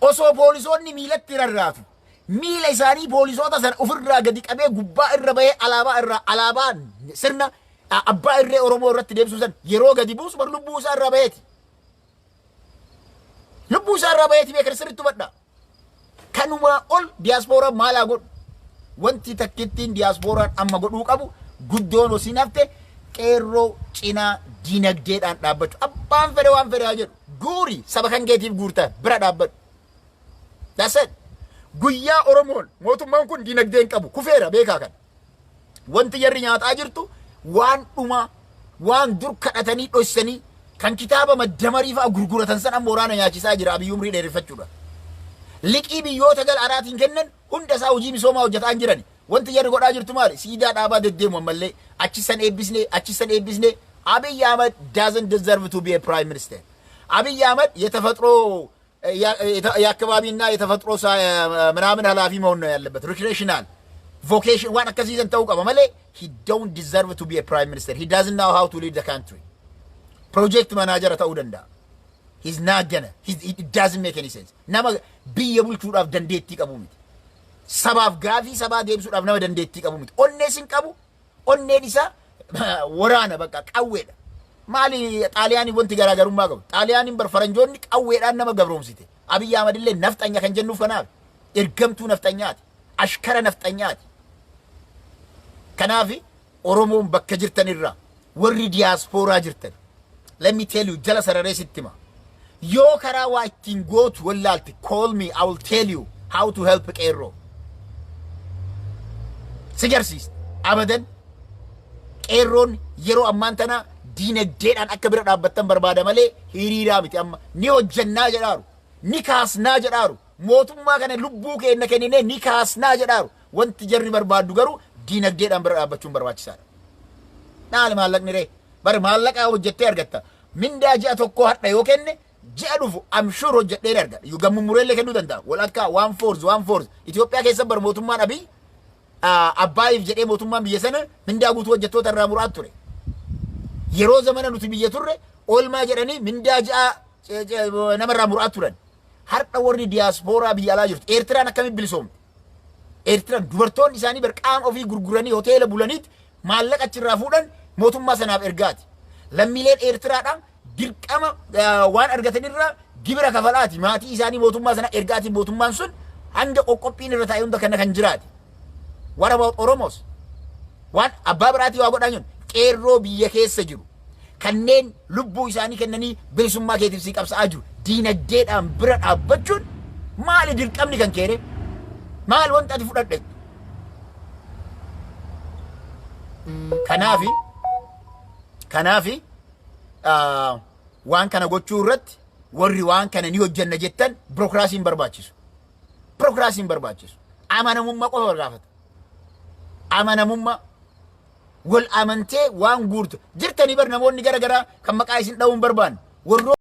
osoo poolisoonni miilatti rarraatu, miila isaanii poolisoota sana ofirraa gadi qabee gubbaa irra bahee alaabaa irraa alaabaa sirna abbaa irree Oromoo irratti deebisuu san yeroo gadi buusu bar lubbuu isaa irraa baheeti. Lubbuu isaa irraa baheeti, beekan, sirriitti hubadhaa. Kanumaa ol diyaaspooraan maalaa godhu? Wanti takkittiin diyaaspooraan amma godhuu qabu guddoon osii nafte qeerroo cinaa dinagdeedhaan dhaabbachuu. Abbaan fedhe waan fedhe haa jedhu. Guuri, saba kan keetiif guurtaa bira dhaabbadhu. That's it. Guyyaa Oromoon, mootummaan kun dinagdee hin qabu, kufeera, beekaa kana. Wanti jarri nyaataa jirtu waan dhumaa, waan dur kadhatanii dhoysanii kan kitaaba maddamarii fa'a gurguratan san amma waraana nyaachisaa jira Abiyyi umrii dheereffachuudha. Liqii biyyoota gal alaatiin kennan hunda isaa hojii misoomaa hojjetaa hin jirani. Wanti jarri godhaa jirtu maali? Siidaa dhaabaa deddeemu ammallee, achi san eebbisnee, achi san eebbisnee. Abiy Ahmed doesn't deserve to be a prime minister. Abiy Ahmed የተፈጥሮ የአካባቢና የተፈጥሮ ምናምን ኃላፊ መሆን ነው ያለበት። Recreational vocation waan akkasii san ta'uu qaba malee he don't deserve to be a prime minister. He doesn't know how to lead the country. Project manager ta'uu danda'a. He's not gonna. It doesn't make any sense. Nama biyya bulchuudhaaf dandeettii qabu miti. Sabaaf gaafii sabaa deebisuudhaaf nama dandeettii qabu miti. Onnees hin qabu. Onneen isaa waraana, bakka qawweedha. Maali Xaaliyaanii wanti garaagarummaa qabu? Xaaliyaaniin bar faranjoonni qawweedhaan nama gabroomsite. Abiyyi Ahmad illee nafxanya kan jennuuf kanaaf. Ergamtuu nafxanyaati. Ashkara nafxanyaati. Kanaaf Oromoon bakka jirtan irraa, warri diyaaspooraa jirtan, let me tell you, jala sararee sitti hima. Yoo karaa waa ittiin gootu wallaalte, call me, I will tell you how to help qeerroo. Si garsiisa. Abadan qeerroon yeroo ammaan tana diinagdeedhaan akka bira dhaabbattan barbaada malee hiriiraa miti. Amma ni hojjannaa jedhaaru, ni kaasnaa jedhaaru, mootummaa kana lubbuu keenya kenninee ni kaasnaa jedhaaru. Wanti jarri barbaaddu garuu diinagdeedhaan bira dhaabbachuun barbaachisaadha. Naali maallaqni ree? Bari maallaqaa hojjettee argatta. Mindaa ji'a tokkoo hadha yoo kenne Ji'a dhufu I'm sure hojjedheen arga. Gammummureellee kennuu danda'a. Wal akka one fourth, one fourth. Itoophiyaa keessa bar mootummaan Abiy Abbaayiif jedhee mootummaan biyya sana mindaa guutuu hojjettoota irraa muraa ture. Yeroo zamana nuti biyya turre oolmaa jedhanii mindaa ji'a namarraa muraa turan. Har'a warri diyaaspooraa biyya alaa jirtu. Eertiraan akkamitti bilisoomte? Eertiraan dubartoonni isaanii bar qaama ofii gurguranii hoteela bulaniit maallaqa achirraa fuudhan mootummaa sanaaf ergaati. Lammiileen Eertiraadhaan dirqama waan argatanirraa gibira kafalaati. Maatii isaanii mootummaa sana ergaati, mootummaan sun hanga qoqqophiin irra taa'e hunda kana kan jiraati. What about Oromos? Waan abbaa biraatii waa godhaa jiru. Qeerroo biyya keessa jiru. Kanneen lubbuu isaanii kennanii bilisummaa keetiif sii qabsa'aa jiru. Diinagdeedhaan bira dhaabbachuun maali dirqamni kan keere? Maal wanta ati fudhadhe? Kanaafi waan kana gochuu irratti warri waan kana ni hojjenna jettan birookiraasiin barbaachisu. Birookiraasiin barbaachisu. Amanamummaa qofa gaafata. Amanamummaa wal amantee waan guurtu jirtanii bar namoonni gara garaa kan maqaa isin dha'uun barbaanne warroo